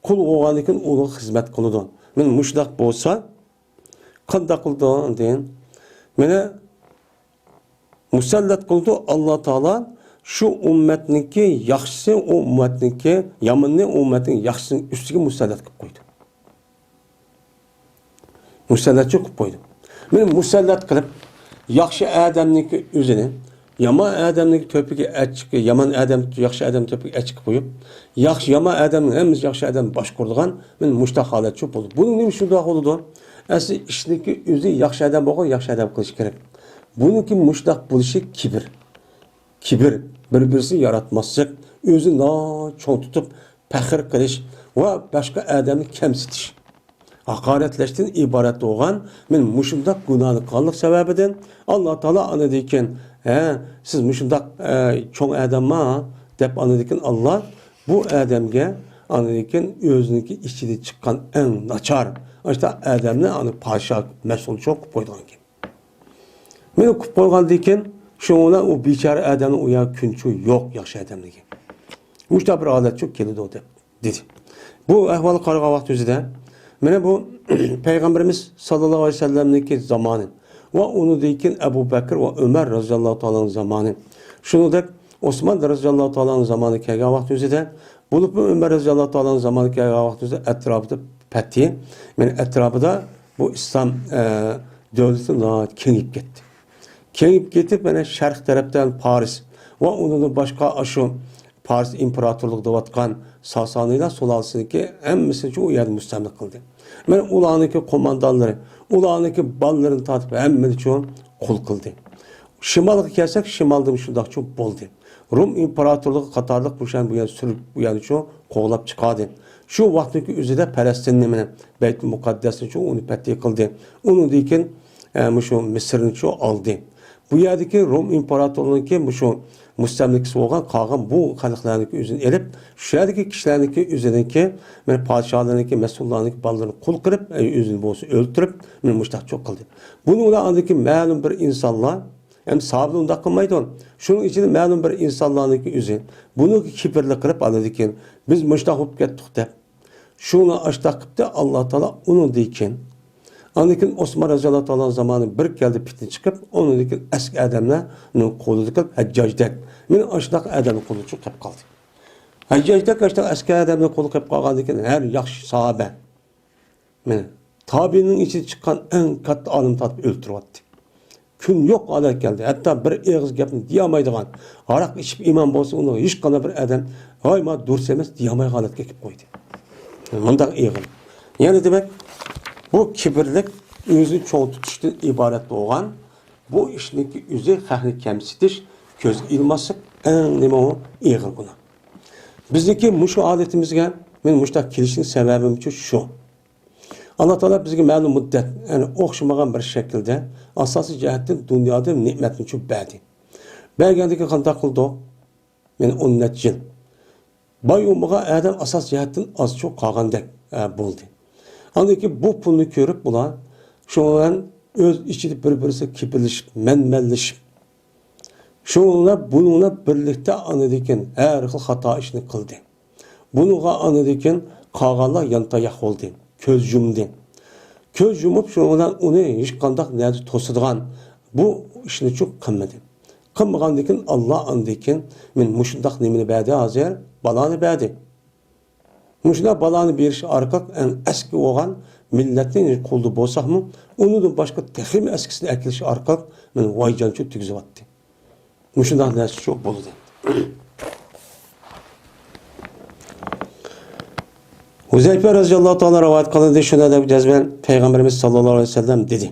قۇل بولغاندىن كېيىن ئۇلارغا خىزمەت قىلىدۇ. مانا مۇشۇنداق بولسا، قانداق قىلىدۇ ئاندىن؟ مانا مۇسەللەت قىلىدۇ ئاللا تائالا شۇ ئۈممەتنىڭكى ياخشىسى، ئۇ ئۈممەتنىڭكى يامىنىنى ئۇ ئۈممەتنىڭ ياخشىسىنىڭ ئۈستىگە مۇسەللەت قىلىپ قويىدۇ. مۇسەللەتچى قىلىپ قويىدۇ. مانا مۇسەللەت قىلىپ، ياخشى ئادەمنىڭكى ئۆزىنى يامان ئادەمنىڭكى تۆپىگە ئەچىكى، يامان ئادەم ياخشى ئادەم تۆپىگە ئەچىكى قويۇپ، ياخشى، يامان ئادەمنىڭ ھەممىسى ياخشى ئادەم باشقۇرىدىغان مانا مۇشۇنداق ھالەتچۇ بولىدۇ. بۇنىڭ نېمە شۇنداق بولىدۇ؟ ئەسلى ئىشنىڭكى ئۆزى ياخشى ئادەم بولغان ياخشى ئادەم قىلىش كېرەك. بۇنىڭكى مۇشۇنداق بولۇشى كىبىر. كىبىر، بىر-بىرسىنى ياراتماسلىق، ئۆزىنى ناھايىتى چوڭ تۇتۇپ پەخىر قىلىش ۋە باشقا ئادەمنى كەمسىتىش، ھاقارەتلەشتىن ئىبارەت بولغان مانا مۇشۇنداق گۇناھنى قىلغانلىق سەۋەبىدىن ئاللا تائالا ئاندىن كېيىن، ھە، سىز مۇشۇنداق، ئە، چوڭ ئادەمما دەپ ئاندىن كېيىن ئاللا بۇ ئادەمگە ئاندىن كېيىن ئۆزىنىڭكى ئىچىدىن چىققان ئەڭ ناچار، ئاشۇنداق ئادەمنى ئاندىن پادىشاھ مەسئۇلچى قىلىپ قويىدىغان ئىكەن. مېنى قىلىپ قويغاندىن كېيىن، شۇنىڭ بىلەن ئۇ بىچارە ئادەمنىڭ ئۇ يەردە كۈنى يوق، ياخشى ئادەملىكى. مۇشۇنداق بىر ھالەتچۇ كېلىدۇ دەپ دېدى. بۇ ئەھۋالغا قارىغان ۋاقتىمىزدا، مانا بۇ پەيغەمبىرىمىز ساللاللاھۇ ئەلەيھى ۋەسەللەمنىڭكى زامانى ۋە ئۇنىڭدىن كېيىن ئەبۇ بەكىر ۋە ئۆمەر رەزىياللاھۇ تائالا ئەنھۇ زامانى. شۇنىڭدەك ئوسمان رەزىياللاھۇ تائالا ئەنھۇ زامانى كەلگەن ۋاقتىمىزدا، بولۇپمۇ ئۆمەر رەزىياللاھۇ تائالا ئەنھۇ زامانى كەلگەن ۋاقتىمىزدا ئەتراپىدا پەتھى، مانا ئەتراپىدا بۇ ئىسلام، ئە، دۆلىتى ناھايىتى كېڭىيىپ كەتتى. كېڭىيىپ كېتىپ، مانا شەرق تەرەپتىن پارس ۋە ئۇنىڭدىن باشقا ئاشۇ پارس ئىمپېراتورلۇقى دەۋاتقان ساسانىيلار سۇلالىسىنىڭكى ھەممىسىنى شۇ يەردە مۇستەملىكە قىلدى. مانا ئۇلارنىڭكى قوماندانلىرى، ئۇلارنىڭكى بالىلىرىنى تارتىپ ھەممىنى شۇ قۇل قىلدى. شىمالغا كەلسەك، شىمالدىمۇ شۇنداقچۇ بولدى. روم ئىمپېراتورلۇقى قاتارلىق مۇشۇنى بۇ يەردە سۈرۈپ، بۇ يەردە شۇ قوغلاپ چىقاردى. شۇ ۋاقىتنىڭكى ئۆزىدە پەلەستىننى، مانا بەيتۇل مۇقەددەسنى شۇ ئۇنى پەتھى قىلدى. ئۇنىڭدىن كېيىن، ئە، مۇشۇ مىسىرنى شۇ ئالدى. بۇ يەردىكى روم ئىمپېراتورلۇقىنىڭكى مۇشۇ مۇستەملىكىسى بولغان قالغان بۇ خەلقلەرنىڭكى ئۆزىنى ئېلىپ، شۇ يەردىكى كىشىلەرنىڭكى ئۆزىنىڭكى، مانا پادىشاھلارنىڭكى، مەسئۇللارنىڭكى بالىلىرىنى قۇل قىلىپ، ئە، ئۆزىنى بولسا ئۆلتۈرۈپ، مانا مۇشۇنداق شۇ قىلدى. بۇنىڭ بىلەن ئاندىن كېيىن مەلۇم بىر ئىنسانلار ئەمدى ساھابىلەر ئۇنداق قىلمايدۇ. شۇنىڭ ئىچىدە مەلۇم بىر ئىنسانلارنىڭكى ئۆزى بۇنىڭغا كىبىرلىك قىلىپ، ئاندىن كېيىن بىز مۇشۇنداق بولۇپ كەتتۇق دەپ، شۇنى ئاشتاق قىپتۇ، ئاللا تائالا ئۇنىڭدىن كېيىن. ئاندىن كېيىن ئوسمان رەزىياللاھۇ تائالا زامانى بىر كەلدى پىتنە چىقىپ، ئۇنىڭدىن كېيىن ئەسكى ئادەملەرنىڭ قولىدىكى ھەججاجدەك، مېنىڭ ئاشۇنداق ئادەمنىڭ قولىدا چىقىپ قالدى. ھەججاجدەك ئاشۇنداق ئەسكى ئادەمنىڭ قولىغا قېلىپ قالغاندىن كېيىن ھەر ياخشى ساھابە، مېنى تابىئىننىڭ ئىچىدە چىققان ئەڭ كاتتا ئالىم تارتىپ ئۆلتۈرۈۋەتتى. كۈن يوق ھالەتكە كەلدى. ھەتتا بىر ئېغىز گەپنى دېيەلمەيدىغان، ھاراق ئىچىپ ئىمام بولسا، ئۇنىڭغا ھېچقانداق بىر ئادەم، ھاي، مانا دۇرۇس ئەمەس، دېيەلمەي ھالەتكە كېلىپ قويدى. مۇنداق ئېغىر. يەنى دېمەك، بۇ كىبىرلىك ئۆزىنى چوڭ تۇتۇشتىن ئىبارەت بولغان بۇ ئىشنىڭكى ئۆزى خەقنى كەمسىتىش، كۆزگە ئىلماسلىق، ئەڭ نېمە ئۇ ئېغىر گۇناھ. بىزنىڭكى مۇشۇ ھالىتىمىزگە مەن مۇشۇنداق كېلىشنىڭ سەۋەبىمۇ شۇ. ئاللا تائالا بىزگە مەلۇم مۇددەت، يەنى ئوخشىمىغان بىر شەكىلدە ئاساسىي جەھەتتىن دۇنيادا نېمەتنى چۈشۈپ بەردى. بەرگەندىن كېيىن قانداق قىلدۇق؟ مەن ئون نەچچە يىل. باي بولمىغان ئادەم ئاساسىي جەھەتتىن ئازچۇ قالغاندەك، ئە، بولدى. ئاندىن كېيىن بۇ پۇلنى كۆرۈپ ئۇلار شۇنىڭ بىلەن ئۆز ئىچىدە بىر-بىرسىگە كېپىللىشىپ، مەنمەنلىشىپ، شۇنىڭ بىلەن بۇنىڭ بىلەن بىرلىكتە ئاندىن كېيىن ھەر خىل خاتا ئىشنى قىلدى. بۇنىڭغا ئاندىن كېيىن قالغانلار يانتاياق بولدى، كۆز يۇمدى. كۆز يۇمۇپ، شۇنىڭ بىلەن ئۇنى ھېچقانداق نەدە توسىدىغان بۇ ئىشنىچۇ قىلمىدى. قىلمىغاندىن كېيىن ئاللا ئاندىن كېيىن مەن مۇشۇنداق نېمىنى بەردى ھازىر؟ بالانى بەردى. مۇشۇنداق بالانى بېرىش ئارقىلىق ئەڭ ئەسكى بولغان مىللەتنى قۇلدا بولساقمۇ، ئۇنىڭدىن باشقا تېخىمۇ ئەسكىسىنى ئەكېلىش ئارقىلىق مېنى ۋايجانچۇ تۈگۈزۈۋەتتى. مۇشۇنداق نەرسىچۇ بولدى. ھۇزەيپە رەزىياللاھۇ تائالا رىۋايەت قىلىندى، شۇنداق دەپ جەزمەن پەيغەمبىرىمىز ساللاللاھۇ ئەلەيھى ۋەسەللەم دېدى.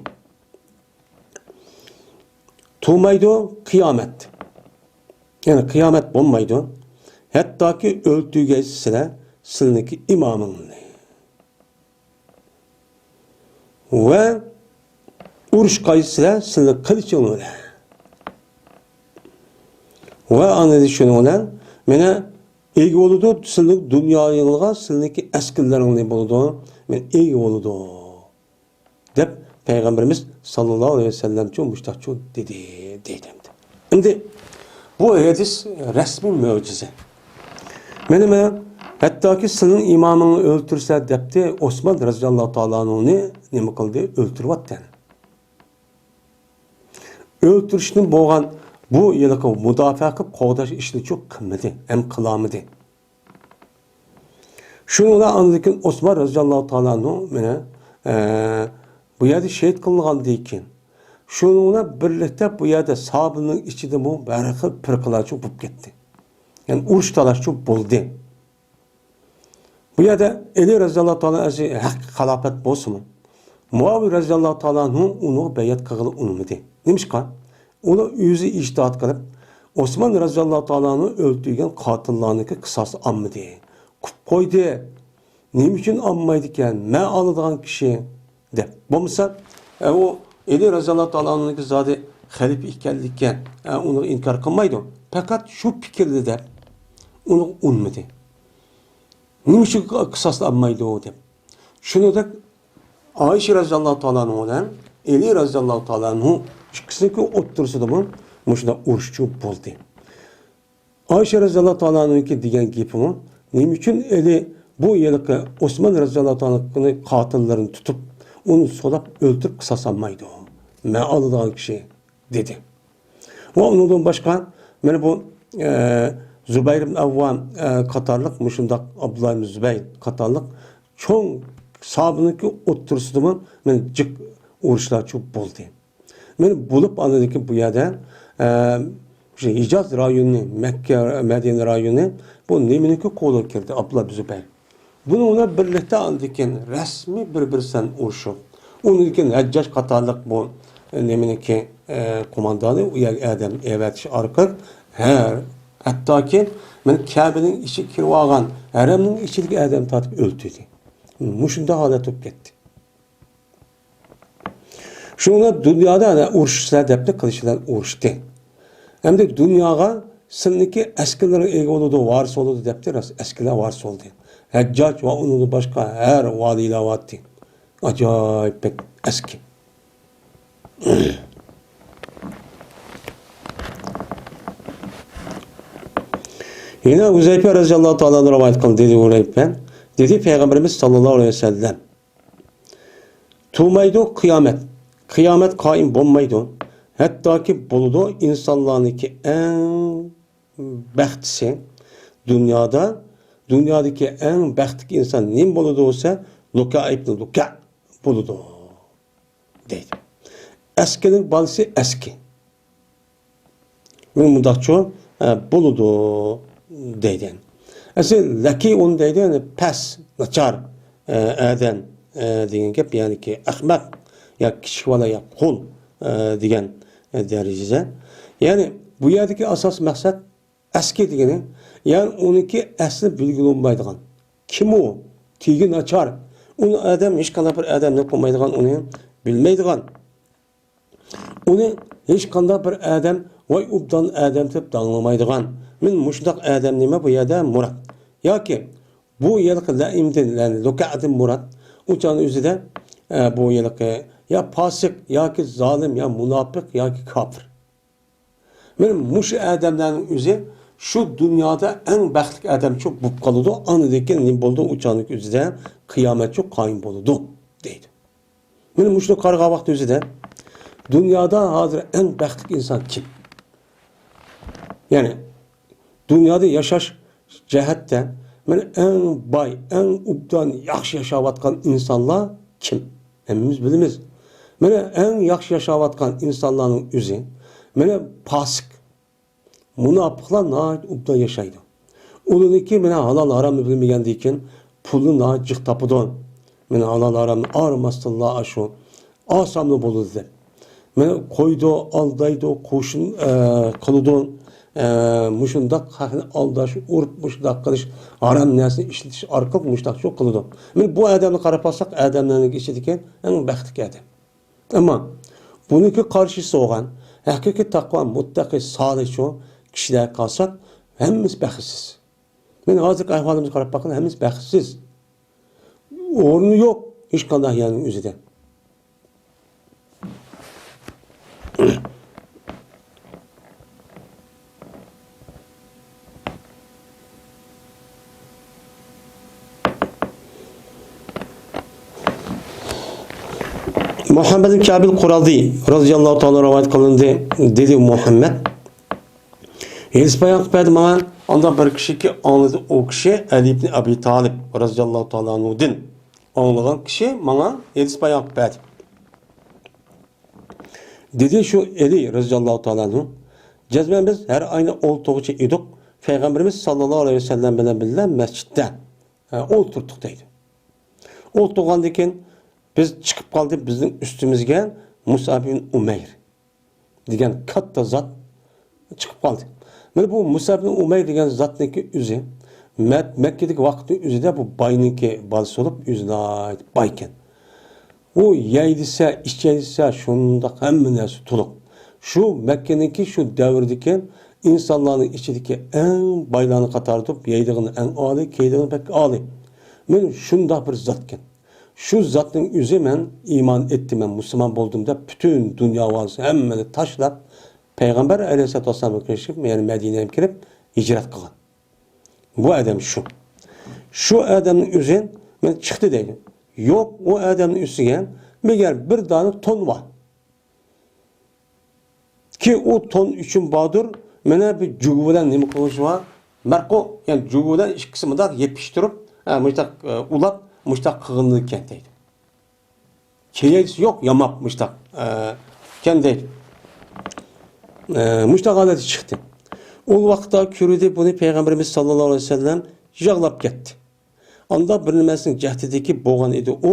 تۇرمايدۇ قىيامەت. يەنى قىيامەت بولمايدۇ. ھەتتاكى ئۆلتۈرگەيسىلەر سىلىنىڭكى ئىمامىڭنى. ۋە ئۇرۇشقايسىلەر سىلىنىڭ قىلىچىڭ بىلەن. ۋە ئاندىن شۇنىڭ بىلەن مېنى ئىگە بولىدۇ، سىلىنىڭ دۇنيايىڭلارغا سىلىنىڭكى ئەسكىرلىرىڭنى بولىدۇ، مېنى ئىگە بولىدۇ. دەپ پەيغەمبىرىمىز ساللاللاھۇ ئەلەيھى ۋەسەللەمچۇ مۇشتاقچۇ دېدى، دەيدۇ ئەمدى. ئەمدى بۇ ھەدىس رەسمىي مۆجىزە. مانا، مانا، ھەتتاكى سېنىڭ ئىمامىڭنى ئۆلتۈرسە دەپتى ئوسمان رەزىياللاھۇ تائالا ئەنھۇنى نېمە قىلدى؟ ئۆلتۈرۈۋەتتى. ئۆلتۈرۈشتىن بولغان بۇ ھېلىقى مۇداپىئە قىلىپ قوغداش ئىشىنىچۇ قىلمىدى، ھەم قىلالمىدى. شۇنىڭ بىلەن ئاندىن كېيىن ئوسمان رەزىياللاھۇ تائالا ئەنھۇ مانا، ئە، بۇ يەردە شېھىت قىلىنغاندىن كېيىن، شۇنىڭ بىلەن بىرلىكتە بۇ يەردە ساھابىنىڭ ئىچىدىمۇ ھەر خىل پىرقىلارچۇ بولۇپ كەتتى. يەنى ئۇرۇش تالاشچۇ بولدى. بۇ يەردە ئەلى رەزىياللاھۇ تائالا ئەنھۇ ھەق خىلاپەت بولسىمۇ، مۇئاۋىيە رەزىياللاھۇ تائالا ئەنھۇ ئۇنىڭغا بەيئەت قىلغىلى ئۇنىمىدى. نېمىشقا؟ ئۇلار ئۆزى ئىجتىھات قىلىپ، ئوسمان رەزىياللاھۇ تائالا ئەنھۇ ئۆلتۈرگەن قاتىللارنىڭكى قىساسى ئالمىدى. قۇپ قويدى. نېمە ئۈچۈن ئالمايدىكەن؟ مەن ئالىدىغان كىشى دەپ. بولمىسا، ئە، ئۇ ئەلى رەزىياللاھۇ تائالا ئەنھۇنىڭكى زادى خەلىپە ئىكەنلىككە، ئە، ئۇنى ئىنكار قىلمايدۇ. پەقەت شۇ پىكىردە دەپ، ئۇنى ئۇنىمىدى. نېمە ئۈچۈن قىساسنى ئالمايدۇ دەپ. شۇنىڭدەك ئائىشە رەزىياللاھۇ تائالا ئەنھۇ بىلەن ئەلى رەزىياللاھۇ تائالا ئەنھۇ ئىككىسىنىڭكى ئوتتۇرىسىدىمۇ مۇشۇنداق ئۇرۇشچۇ بولدى. ئائىشە رەزىياللاھۇ تائالا ئەنھۇنىڭكى دېگەن گېپىمۇ، نېمە ئۈچۈن ئەلى بۇ ھېلىقى ئوسمان رەزىياللاھۇ تائالا ئەنھۇنىڭ قاتىللىرىنى تۇتۇپ، ئۇنى سولاپ ئۆلتۈرۈپ قىساس ئالمايدۇ؟ مەن ئالىدىغان كىشى، دېدى. ۋە ئۇنىڭدىن باشقا، مانا بۇ، ئە، زۇبەير ئىبن ئەۋۋام، ئە، قاتارلىق، مۇشۇنداق ئابدۇللا ئىبن زۇبەير قاتارلىق چوڭ ساھابىنىڭكى ئوتتۇرىسىدىمۇ مانا جىق ئۇرۇشلارچۇ بولدى. مانا بولۇپ ئاندىن كېيىن بۇ يەردە، ئە، شۇ ھىجاز رايونى، مەككە، مەدىنە رايونى، بۇ نېمىنىڭكى قولىغا كىردى؟ ئابدۇللا ئىبن زۇبەير. بۇنىڭ بىلەن بىرلىكتە ئاندىن كېيىن رەسمىي بىر-بىرسىدىن ئۇرۇشۇپ، ئۇنىڭدىن كېيىن ھەججاج قاتارلىق بۇ، ئە، نېمىنىڭكى، ئە، قوماندانى ئۇ يەرگە ئادەم ئەۋەتىش ئارقىلىق ھەر، ھەتتاكى مانا كەبىنىڭ ئىچىگە كىرىۋالغان، ھەرەمنىڭ ئىچىدىكى ئادەم تارتىپ ئۆلتۈردى. مۇشۇنداق ھالەت بولۇپ كەتتى. شۇڭا دۇنيادا ئەنە ئۇرۇشىسىلەر دەپتۇ، قىلىچ بىلەن ئۇرۇشتى. ئەمدى دۇنياغا سىلىنىڭكى ئەسكىلىرىڭ ئىگە بولىدۇ، ۋارىس بولىدۇ دەپتۇ، راست ئەسكىلەر ۋارىس بولدى. ھەججاج ۋە ئۇنىڭدىن باشقا ھەر ۋالىيلار بارتى. ئاجايىپ بەك ئەسكى. يەنە ھۇزەيپە رەزىياللاھۇ تائالا ئەنھۇ رىۋايەت قىلدى، دېدى ھۇزەيپە، دېدى پەيغەمبىرىمىز ساللاللاھۇ ئەلەيھى ۋەسەللەم، تۇرمايدۇ قىيامەت، قىيامەت قائىم بولمايدۇ، ھەتتاكى بولىدۇ ئىنسانلارنىڭكى ئەڭ بەختلىسى، دۇنيادا، دۇنيادىكى ئەڭ بەختلىك ئىنسان نېمە بولىدۇ دېسە، لۇكەئ ئىبنى لۇكەئ بولىدۇ، دەيدۇ. ئەسكىنىڭ بالىسى ئەسكى. مۇنداقچۇ، ئە، بولىدۇ، دەيدۇ. ئەسلى لەكى ئۇنى دەيدۇ، يەنى پەس، ناچار، ئە، ئادەم، ئە، دېگەن گەپ، يەنىكى ئەخمەق يا كىچىك بالا يا قۇل، ئە، دېگەن، ئە، دەرىجىدە. يەنى بۇ يەردىكى ئاساسىي مەقسەت ئەسكى دېگىنى، يەنى ئۇنىڭكى ئەسلى بىلگىلى بولمايدىغان. كىم ئۇ؟ تېگى ناچار. ئۇنى ئادەم، ھېچقانداق بىر ئادەم دەپ بولمايدىغان، ئۇنى بىلمەيدىغان. ئۇنى ھېچقانداق بىر ئادەم، ۋاي ئوبدان ئادەم دەپ داڭلىمايدىغان. مەن مۇشۇنداق ئادەم نېمە بۇ يەردە مۇراد؟ ياكى بۇ ھېلىقى لەئىمدىن، يەنى لۇكەئدىن مۇراد ئۇ چاغنىڭ ئۆزىدە، ئە، بۇ ھېلىقى يا پاسىق، ياكى زالىم، يا مۇناپىق، ياكى كاپىر. مانا مۇشۇ ئادەملەرنىڭ ئۆزى شۇ دۇنيادا ئەڭ بەختلىك ئادەمچۇ بولۇپ قالىدۇ. ئاندىن كېيىن نېمە بولىدۇ؟ ئۇ چاغنىڭ ئۆزىدە قىيامەتچۇ قايىم بولىدۇ، دەيدۇ. مانا مۇشۇنى قارىغان ۋاقىت ئۆزىدە دۇنيادا ھازىر ئەڭ بەختلىك ئىنسان كىم؟ يەنى دۇنيادا ياشاش جەھەتتە، مانا، ئەڭ باي، ئەڭ ئوبدان، ياخشى ياشاۋاتقان ئىنسانلار كىم؟ ھەممىمىز بىلىمىز. مانا، ئەڭ ياخشى ياشاۋاتقان ئىنسانلارنىڭ ئۆزى، مانا، پاسىق، مۇناپىقلار ناھايىتى ئوبدان ياشايدۇ. ئۇلارنىڭكى، مانا، ھالال ھارامنى بىلمىگەندىن كېيىن پۇلنى ناھايىتى جىق تاپىدۇ. مانا، ھالال ھارامنى ئايرىماستىنلا ئاشۇ ئاسانلا بولىدۇ دەپ. مانا قويىدۇ، ئالدايدۇ، قوشۇن، ئە، قىلىدۇ. ئە، مۇشۇنداق خەقنى ئالداش، ئۇرۇپ، مۇشۇنداق قىلىش، ھارام نەرسىنى ئىشلىتىش ئارقىلىق مۇشۇنداق شۇ قىلىدۇ. مانا بۇ ئادەمنى قاراپ باقساق، ئادەملەرنىڭ ئىچىدىكى ئەڭ بەختلىك ئادەم. ئەمما بۇنىڭكى قارشىسى بولغان ھەقىقىي تەقۋا، مۇتتەقى، سالىھچۇ كىشىلەرگە قارىساق، ھەممىسى بەختسىز. مانا ھازىرقى ئەھۋالىمىزغا قاراپ باققىن، ھەممىسى بەختسىز. ئورنى يوق ھېچقانداق يەرنىڭ ئۆزىدە. مۇھەممەد ئىبن كەبىل قۇرازى رەزىياللاھۇ تائالا رىۋايەت قىلىندى، دېدى مۇھەممەد، ھېدىس بايان قىلىپ بەردى ماڭا، ئانداق بىر كىشىكى ئاڭلىدى، ئۇ كىشى ئەلى ئىبن ئەبى تالىپ رەزىياللاھۇ تائالا ئەنھۇدىن ئاڭلىغان كىشى ماڭا ھېدىس بايان قىلىپ بەردى. دېدى شۇ ئەلى رەزىياللاھۇ تائالا ئەنھۇ، جەزمەن بىز ھەر ئاينىڭ ئون توققۇزىنچى ئىدۇق، پەيغەمبىرىمىز ساللاللاھۇ ئەلەيھى ۋەسەللەم بىلەن بىللە مەسچىتتە، ئە، ئولتۇردۇق دەيدۇ. ئولتۇرغاندىن كېيىن بىز چىقىپ قالدى، بىزنىڭ ئۈستىمىزگە مۇسئەب ئىبن ئۇمەير دېگەن كاتتا زات چىقىپ قالدى. مانا بۇ مۇسئەب ئىبن ئۇمەير دېگەن زاتنىڭكى ئۆزى مەت-، مەككىدىكى ۋاقىتنىڭ ئۆزىدە بۇ باينىڭكى بالىسى بولۇپ، ئۆزى ناھايىتى باي ئىكەن. ئۇ يەي دېسە، ئىچەي دېسە، شۇنداق ھەممە نەرسە تولۇق. شۇ مەككىنىڭكى شۇ دەۋردىكى ئىنسانلارنىڭ ئىچىدىكى ئەڭ بايلارنىڭ قاتارىدا تۇرۇپ، يەيدىغىنى ئەڭ ئالىي، كىيىدىغىنى بەك ئالىي. مانا شۇنداق بىر زاتكەن. شۇ زاتنىڭ ئۆزى مەن ئىمان ئەتتىم، مەن مۇسۇلمان بولدۇم دەپ، پۈتۈن دۇنيا ئاھالىسى ھەممىنى تاشلاپ، پەيغەمبەر ئەلەيھىسسالاتۇ ۋەسسالامغا كىرىشىپ، يەنى مەدىنەگە كىرىپ ھىجرەت قىلغان. بۇ ئادەم شۇ. شۇ ئادەمنىڭ ئۆزى مانا چىقتى دەيدۇ. يوق، ئۇ ئادەمنىڭ ئۈستىگە مەگەر بىر دانە تون بار. كى ئۇ تون ئۈچۈن باردۇر، مانا بىر جۇگا بىلەن نېمە قىلغۇسى بار؟ مەرقۇ، يەنى جۇگا بىلەن ئىككىسى مۇنداق يېپىشتۇرۇپ، ھە، مۇشتاق، ئە، ئۇلاپ، مۇشتاق قىلغىنىدىكەن دەيدۇ. كېيىنچىسى يوق، ياماپ مۇشتاق، ئە، ئىكەن دەيدۇ. ئە، مۇشتاق ھالەتتە چىقتى. ئۇ ۋاقىتتا كۆردى بۇنى پەيغەمبىرىمىز ساللاللاھۇ ئەلەيھى ۋەسەللەم يىغلاپ كەتتى. ئانداق بىر نېمىسىنىڭ جەھدىدىكى بولغان ئىدى ئۇ،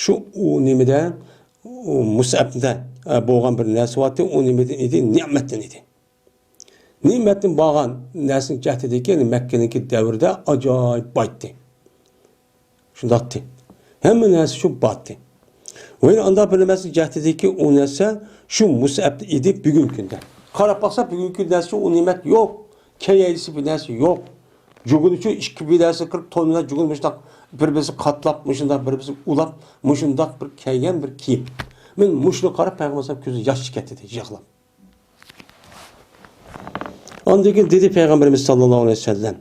شۇ ئۇ نېمىدە، ئۇ مۇسئەبتە، ئە، بولغان بىر نەرسە بارتى، ئۇ نېمىدىن ئىدى؟ نېمەتتىن ئىدى. نېمەتتىن بولغان نەرسىنىڭ جەھدىدىكى، يەنى مەككىنىڭكى دەۋرىدە ئاجايىپ بايتتى. شۇنداقتى. ھەممە نەرسە شۇ بارتى. ۋە يەنە ئانداق بىر نېمىسىنىڭ جەھدىدىكى ئۇ نەرسە شۇ مۇسئەبتە ئىدى بۈگۈنكى كۈندە. قاراپ باقسا، بۈگۈنكى كۈندە نەرسە ئۇ نېمەت يوق. كەيەيلىسى بىر نەرسە يوق. جۇگۇنچۇ ئىككى بىلەسى كىرىپ، تونلا جۇگۇن مۇشۇنداق بىر-بىرسى قاتلاپ، مۇشۇنداق بىر-بىرسى ئۇلاپ، مۇشۇنداق بىر كەيگەن بىر كىيىم. مەن مۇشۇنى قاراپ، پەيغەمبەر ئەلەيھىسسالام كۆزى ياش چىقىپ كەتتى، يىغلاپ. ئاندىن كېيىن دېدى پەيغەمبىرىمىز ساللاللاھۇ ئەلەيھى ۋەسەللەم،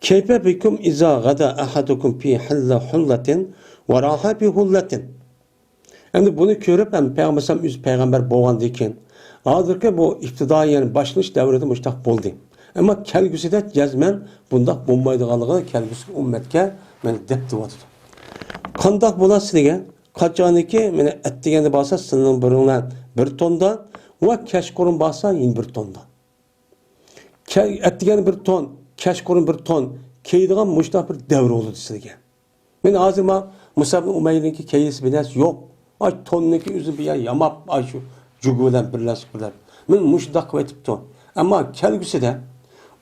كەيپە بىكۇم ئىزا غەدا ئەھەدۇكۇم فى ھەللە ھۇللەتىن ۋە راھە فى ھۇللەتىن. ئەمدى بۇنى كۆرۈپ ھەم پەيغەمبەر ئەلەيھىسسالام ئۆزى پەيغەمبەر بولغاندىن كېيىن، ھازىرقى بۇ ئىپتىدائىي، يەنى باشلىنىش دەۋرىدە مۇشۇنداق بولدى. ئەمما كەلگۈسىدە جەزمەن بۇنداق بولمايدىغانلىقىنى كەلگۈسىدىكى ئۈممەتكە مانا دەپ تۇرۇۋاتىدۇ. قانداق بولا سىلىگە؟ قاچانكى مانا ئەتىگەندە بارسا سىلىنىڭ بىرىڭلار بىر توندا ۋە كەچقۇرۇن بارسا يەنە بىر توندا. كە-، ئەتىگەن بىر تون، كەچقۇرۇن بىر تون كىيىدىغان مۇشۇنداق بىر دەۋر بولدى سىلىگە. مەن ھازىر ما مۇسئەب ئۇمەيرنىڭكى كەينىسى بىر نەرسە يوق. ئاي توننىڭكى ئۆزىنى بىر يەر ياماپ، ئاي شۇ جۇگۇ بىلەن بىرلەشتۈرۈپ. مەن مۇشۇنداق قىلىۋېتىپتۇ. ئەمما كەلگۈسىدە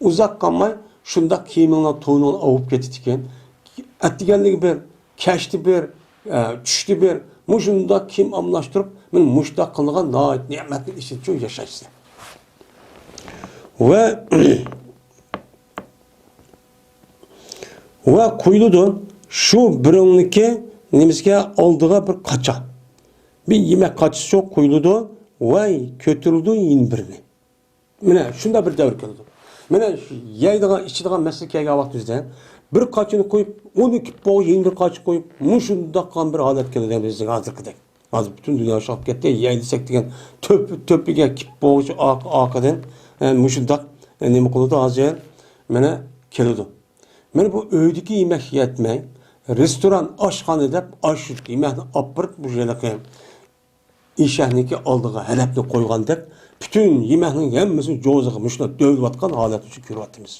ئۇزاق قالماي شۇنداق كىيىمىڭلار تونۇڭلار ئاۋۇپ كېتىدىكەن. ئەتىگەنلىكى بىر، كەچتە بىر، ئە، چۈشتە بىر، مۇشۇنداق كىيىم ئالماشتۇرۇپ، مەن مۇشۇنداق قىلىدىغان ناھايىتى نېمەتنىڭ ئىچىدىچۇ ياشايسىلەر. ۋە، ۋە قويۇلىدۇ شۇ بىرىڭنىڭكى نېمىسىگە ئالدىغا بىر قاچا. بىر يېمەك قاچىسى قويۇلىدۇ ۋە كۆتۈرۈلىدۇ يەنە بىرنى. مانا شۇنداق بىر دەۋر كېلىدۇ. مانا شۇ يەيدىغان، ئىچىدىغان مەسىلە كەلگەن ۋاقتىمىزدا بىر قاچىنى قويۇپ، ئۇنى كىپ بوغۇچ يەنە بىر قاچا قويۇپ، مۇشۇنداق قىلغان بىر ھالەت كېلىدۇ بىزنىڭ ھازىرقىدەك. ھازىر پۈتۈن دۇنيا شۇ بولۇپ كەتتى. يەي دېسەك دېگەن تۆپ-، تۆپىگە كىپ بوغۇچ ئارقا-، ئارقىدىن، ئە، مۇشۇنداق، ئە، نېمە قىلىدۇ ھازىر؟ مانا كېلىدۇ. مانا بۇ ئۆيدىكى يېمەك يەتمەي، رېستوران، ئاشخانا دەپ ئاشۇ يېمەكنى ئاپىرىپ مۇشۇ ھېلىقى ئېشەكنىڭكى ئالدىغا ھەلەپنى قويغاندەك، پۈتۈن يېمەكنىڭ ھەممىسىنى جوزىغا مۇشۇنداق دۆۋىلىۋاتقان ھالەتنى شۇ كۆرۈۋاتىمىز.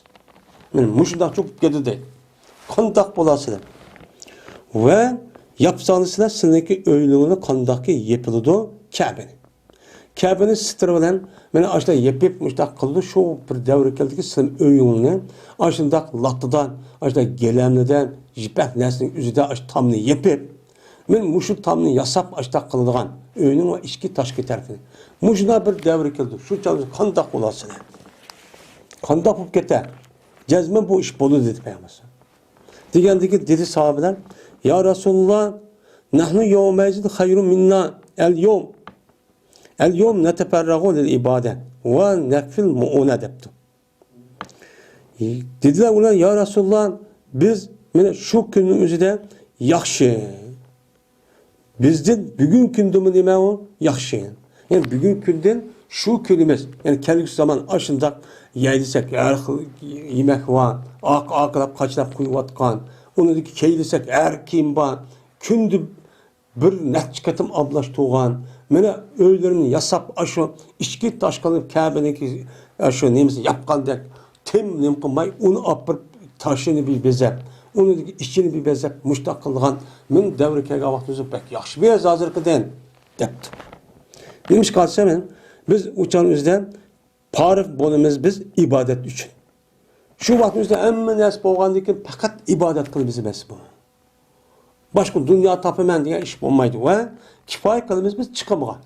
مانا مۇشۇنداق چوقۇپ كېتىدۇ دەيدۇ. قانداق بولاسىلەر؟ ۋە ياپساڭلىسىلەر سىلىنىڭكى ئۆيلىرىڭلار قانداقكى يېپىلىدۇ؟ كەبىنى. كەبىنى سىتىر بىلەن مانا ئاشۇنداق يېپىپ، مۇشۇنداق قىلىدۇ. شۇ بىر دەۋر كەلدىكى سىلىم ئۆيۈڭنى ئاشۇنداق لاتتىدان، ئاشۇنداق گىلەملىدەن، يىپەك نەرسىنىڭ ئۆزىدە ئاشۇ تامنى يېپىپ، مەن مۇشۇ تامنى ياساپ ئاشتاق قىلىدىغان ئۆينىڭ ۋە ئىچكى تاشقى تەرىپىنى. مۇشۇنداق بىر دەۋر كېلىدۇ. شۇ چاغدا قانداق بولاسىلەر؟ قانداق بولۇپ كېتە؟ جەزمەن بۇ ئىش بولىدۇ دېدى پەيغەمبەر. دېگەندىكى دېدى ساھابىلەر، يا رەسۇلاللا، نەھنۇ يەۋمەئىزىن خەيرۇ مىننا ئەل يەۋم. ئەل يەۋم نەتەفەررەغۇ لىل ئىبادە ۋە نەكفىل مۇئۇنە دەپتۇ. دېدىلەر ئۇلار، يا رەسۇلاللا، بىز مانا شۇ كۈننىڭ ئۆزىدە ياخشى. بىزدىن بۈگۈنكى كۈندىمۇ نېمە ئۇ؟ ياخشى. يەنى بۈگۈنكى كۈندىن شۇ كۈنىمىز، يەنى كەلگۈسى زامان ئاشۇنداق يەي دېسەك، ھەر خىل يېمەك بار، ئارقا-ئارقىلاپ قاچىلاپ قويۇۋاتقان، ئۇنىڭدىكى كىي دېسەك، ھەر كىيىم بار، كۈندە بىر نەچچە قېتىم ئابلاشتۇرغان، مانا ئۆيلىرىنى ياساپ، ئاشۇ ئىچكى تاشقىلىق كەبىنىڭكى، ئاشۇ نېمىسىنى ياپقاندەك، تېم نېمە قىلماي، ئۇنى ئاپىرىپ تاشىنى بىر بېزەپ، ئۇنىڭدىكى ئىچىنى بىر بېزەپ، مۇشتاق قىلىدىغان مىن دەۋرى كەلگەن ۋاقتىمىزدا بەك ياخشى بىز ھازىرقىدىن، دەپتۇ. نېمىشقا دېسە، مەن، بىز ئۇچان ئۆزىدە پارىغ بولىمىز بىز ئىبادەت ئۈچۈن. شۇ ۋاقتىمىزدا ھەممە نەرسە بولغاندىن كېيىن پەقەت ئىبادەت قىلىمىز ئەمەس بۇ. باشقا دۇنيا تاپىمەن دېگەن ئىش بولمايدۇ ۋە كىپايە قىلىمىز بىز چىقىمغا.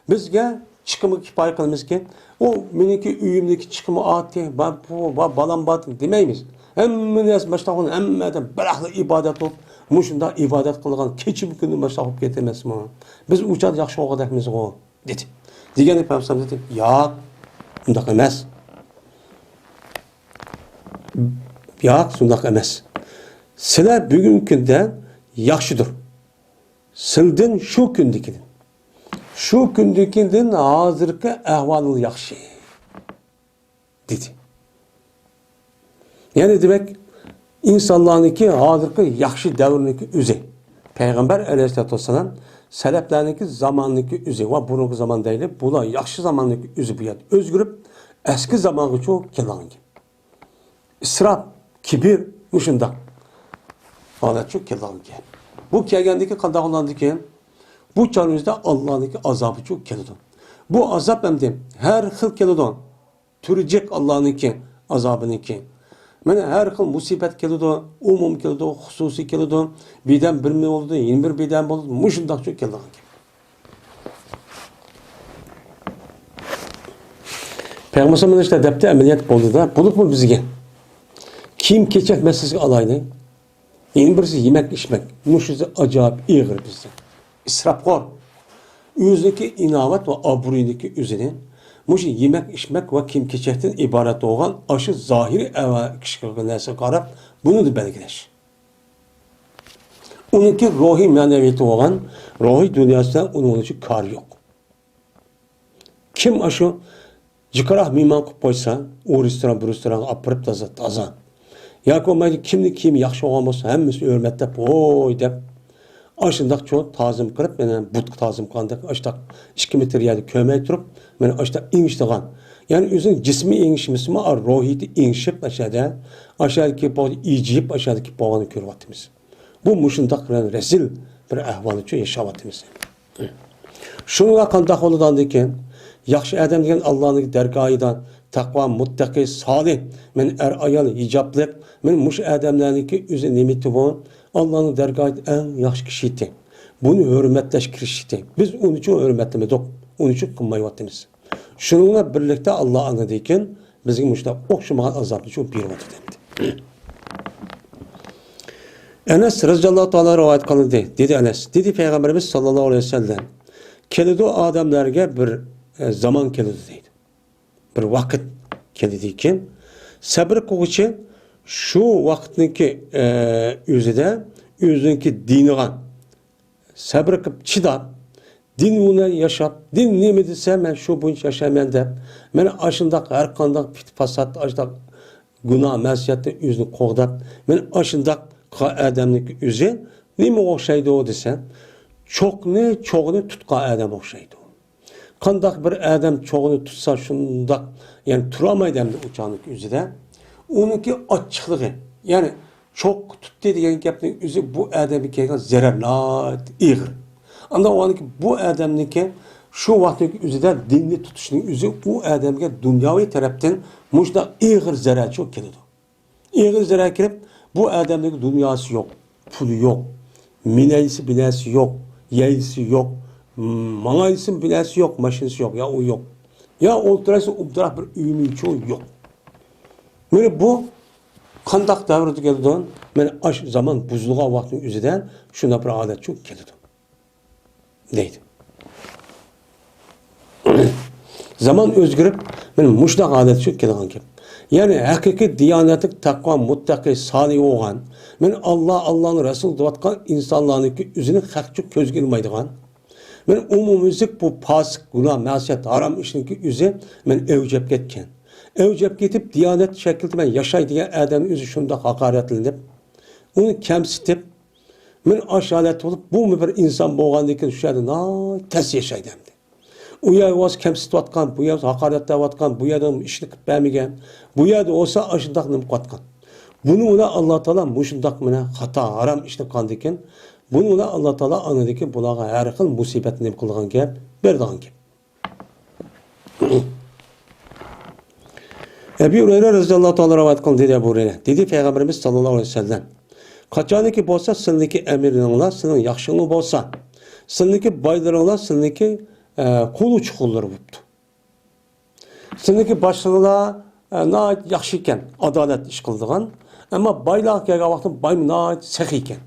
بىزگە چىقىمغا كىپايە قىلىمىزكى، ئۇ مېنىڭكى ئۆيۈمدىكى چىقىمى ئارتى، با-، بۇ، با-، بالام بار دېمەيمىز. ھەممە نەرسە باشلاپ، ھەممە ئادەم بىراقلا ئىبادەت بولۇپ، مۇشۇنداق ئىبادەت قىلغان كېچىمۇ كۈندە باشلاپ بولۇپ كېتەمەسمۇ؟ بىز ئۇ چاغدا ياخشى بولغۇدەكمىزغۇ؟ دېدى. دېگەندە پەيغەمبەر دېدى، ياق، ئۇنداق ئەمەس. ياق، شۇنداق ئەمەس. سىلەر بۈگۈنكى كۈندە ياخشىدۇر. سىلدىن شۇ كۈندىكىدىن. شۇ كۈندىكىدىن ھازىرقى ئەھۋالىڭ ياخشى. دېدى. يەنى دېمەك، ئىنسانلارنىڭكى ھازىرقى ياخشى دەۋرنىڭكى ئۆزى. پەيغەمبەر ئەلەيھىسسالاتۇ ۋەسسالام، سەلەپلەرنىڭكى زاماننىڭكى ئۆزى ۋە بۇرۇنقى زامان دەيلى، بۇلار ياخشى زاماننىڭكى ئۆزى بۇ يەردە ئۆزگىرىپ، ئەسكى زامانغىچۇ كېلىنگەن. ئىسراپ، كىبىر مۇشۇنداق ھالەتچۇ كېلىدىغانكەن. بۇ كەلگەندىكى قانداق بولغاندىكىن، بۇ چاغىمىزدا ئاللانىڭكى ئازابىچۇ كېلىدۇ. بۇ ئازاب ئەمدى ھەر خىل كېلىدۇ. تۈرى جىق ئاللانىڭكى ئازابىنىڭكى. مانا ھەر خىل مۇسىبەت كېلىدۇ، ئومۇم كېلىدۇ، خۇسۇسىي كېلىدۇ، بىردەم بىرمۇ بولىدۇ، يەنە بىر بىردەم بولىدۇ، مۇشۇنداقچۇ كېلىدىغانكەن. پەيغەمبەر مانا شۇنداق دەپتۇ، ئەمەلىيەت بولدى-دە، بولۇپمۇ بىزگە كىيىم-كېچەك مەسىلىسىگە ئالايلى. يەنە بىرسى يېمەك-ئىچمەك. مۇشۇسى ئاجايىپ ئېغىر بىزدە. ئىسراپخور. ئۆزىنىڭكى ئىناۋەت ۋە ئابرۇيىنىڭكى ئۆزىنى مۇشۇ يېمەك-ئىچمەك ۋە كىيىم-كېچەكتىن ئىبارەت بولغان ئاشۇ زاھىرىي ئەۋا-، كىشىلىك نەرسىگە قاراپ، بۇنى بەلگىلەش. ئۇنىڭكى روھىي مەنىۋىيىتى بولغان روھىي دۇنياسىدا ئۇنىڭ ئۈچۈن كارى يوق. كىم ئاشۇ جىقراق مېھمان قىلىپ قويسا، ئۇ رېستوران، بۇ رېستورانغا ئاپىرىپ تازا، تازا. ياكى بولمايدۇ، كىمنىڭ كىيىمى ياخشى بولغان بولسا، ھەممىسى ھۆرمەتلەپ، ۋوي دەپ، ئاشۇنداقچۇ تازىم قىلىپ، مانا بۇتقا تازىم قىلغاندەك، ئاشۇنداق ئىككى مېتىر يەردە كۆرمەي تۇرۇپ، مانا ئاشۇنداق ئېڭىشىدىغان. يەنى ئۆزىنىڭ جىسمى ئېڭىشمىسىمۇ، ئا، روھىيىتى ئېڭىشىپ، ئاشۇ يەردە، ئاشۇ يەردە كېلىپ بولغان، ئىجىيىپ، ئاشۇ يەردە كېلىپ بولغاننى كۆرۈۋاتىمىز. بۇ مۇشۇنداق بىر رەزىل بىر ئەھۋال ئۈچۈن ياشاۋاتىمىز. شۇنىڭغا قانداق بولىدۇ ئاندىن كېيىن؟ ياخشى ئادەم دېگەن ئاللانىڭ دەرگاھىدا تەقۋا، مۇتتەقى، سالىھ، مەن ئەر-ئايال ھىجابلىق، مەن مۇشۇ ئادەملەرنىڭكى ئۆزى نېمىتى بۇ؟ ئاللانىڭ دەرگاھىدا ئەڭ ياخشى كىشى ئىدى. بۇنى ھۆرمەتلەش كىرىشتى. بىز ئۇنى ئۈچۈن ھۆرمەتلىمىدۇق، ئۇنى ئۈچۈن قىلمايۋاتىمىز. شۇنىڭ بىلەن بىرلىكتە ئاللا ئاندىن كېيىن بىزگە مۇشۇنداق ئوخشىمىغان ئازابنى شۇ بېرىۋاتىدۇ دەمدى. ئەنەس رەزىياللاھۇ تائالا رىۋايەت قىلىندى. دېدى ئەنەس، دېدى پەيغەمبىرىمىز ساللاللاھۇ ئەلەيھى ۋەسەللەم، كېلىدۇ ئادەملەرگە بىر، ئە، زامان كېلىدۇ دەيدۇ. بىر ۋاقىت كېلىدىكەن، سەبرى قىلغۇچى شۇ ۋاقىتنىڭكى، ئە، ئۆزىدە ئۆزىنىڭكى دىنىغا سەبرى قىلىپ چىداپ، دىن بىلەن ياشاپ، دىن نېمە دېسە، مەن شۇ بويىچە ياشايمەن دەپ، مانا ئاشۇنداق ھەر قانداق پىت-پاسات، ئاشۇنداق گۇناھ، مەسىيەتتىن ئۆزىنى قوغداپ، مانا ئاشۇنداق قىلغان ئادەمنىڭكى ئۆزى نېمىگە ئوخشايدۇ دېسە، چوقنى، چوغنى تۇتقان ئادەمگە ئوخشايدۇ. قانداق بىر ئادەم چوغنى تۇتسا شۇنداق، يەنى تۇرالمايدۇ ئەمدى ئۇ چاغنىڭ ئۆزىدە. ئۇنىڭكى ئاچچىقلىقى، يەنى چوغ تۇتتى دېگەن گەپنىڭ ئۆزى بۇ ئادەمگە كەلگەن زەرەر ناھايىتى ئېغىر. ئاندىن ئۇنىڭكى بۇ ئادەمنىڭكى شۇ ۋاقىتنىڭ ئۆزىدە دىننى تۇتۇشنىڭ ئۆزى ئۇ ئادەمگە دۇنياۋى تەرەپتىن مۇشۇنداق ئېغىر زەرەرچۇ كېلىدۇ. ئېغىر زەرەر كىرىپ، بۇ ئادەمنىڭ دۇنياسى يوق، پۇلى يوق، مىنەيسى بىنەسى يوق، يەيسى يوق، ماڭايسى بىنەسى يوق، ماشىنىسى يوق، يا ئۇ يوق. يا ئولتۇرايسى ئوبدانراق بىر ئۆيىمۇ يوق. مانا بۇ قانداق دەۋردە كېلىدۇ؟ مانا ئاشۇ زامان بۇزۇلغان ۋاقىتنىڭ ئۆزىدە شۇنداق بىر ھالەتچۇ كېلىدۇ. دەيدۇ. زامان ئۆزگىرىپ، مانا مۇشۇنداق ھالەتكە كەلگەن گەپ. يەنى ھەقىقىي دىيانەتلىك، تەقۋا، مۇتتەقى، سالىھ بولغان، مانا ئاللا، ئاللانىڭ رەسۇلى دەۋاتقان ئىنسانلارنىڭكى ئۆزىنى خەقچۇ كۆزگە ئىلمايدىغان، مانا ئومۇميۈزلۈك بۇ پاسىق، گۇناھ، مەسىيەت، ھارام ئىشنىڭكى ئۆزى مانا ئەۋجەپ كەتكەن. ئەۋجەپ كېتىپ، دىيانەت شەكلىدە مەن ياشاي دېگەن ئادەمنىڭ ئۆزى شۇنداق ھاقارەتلىنىپ، ئۇنى كەمسىتىپ، مانا ئاشۇ ھالەتتە بولۇپ، بۇمۇ بىر ئىنسان بولغاندىن كېيىن شۇ يەردە ناھايىتى تەس ياشايدۇ ئەمدى. ئۇ يەر بولسا كەمسىتىۋاتقان، بۇ يەر ھاقارەتلەۋاتقان، بۇ يەردە ئىشنى قىلىپ بەرمىگەن، بۇ يەردە بولسا ئاشۇنداق نېمە قىلىۋاتقان. بۇنى بىلەن ئاللا تائالا مۇشۇنداق مانا خاتا، ھارام ئىشنى قىلغاندىن كېيىن، بۇنى بىلەن ئاللا تائالا ئاندىن كېيىن بۇلارغا ھەر خىل مۇسىبەتنى نېمە قىلىدىغان گەپ، بېرىدىغان گەپ. ئەبۇ ھۇرەيرە رەزىياللاھۇ تائالا رىۋايەت قىلدى، دېدى ئەبۇ ھۇرەيرە. دېدى پەيغەمبىرىمىز ساللاللاھۇ ئەلەيھى ۋەسەللەم، قاچانكى بولسا سىلىنىڭكى ئەمىرلىرىڭلار سىلىنىڭ ياخشىڭلار بولسا، سىلىنىڭكى بايلىرىڭلار سىلىنىڭكى، ئە، قۇلۇچىخانلىرى بوپتۇ. سىلىنىڭكى باشلىقىڭلار، ئە، ناھايىتى ياخشى ئىكەن، ئادالەت ئىش قىلىدىغان. ئەمما بايلارغا كەلگەن ۋاقىتتا بايمۇ ناھايىتى سېخىي ئىكەن.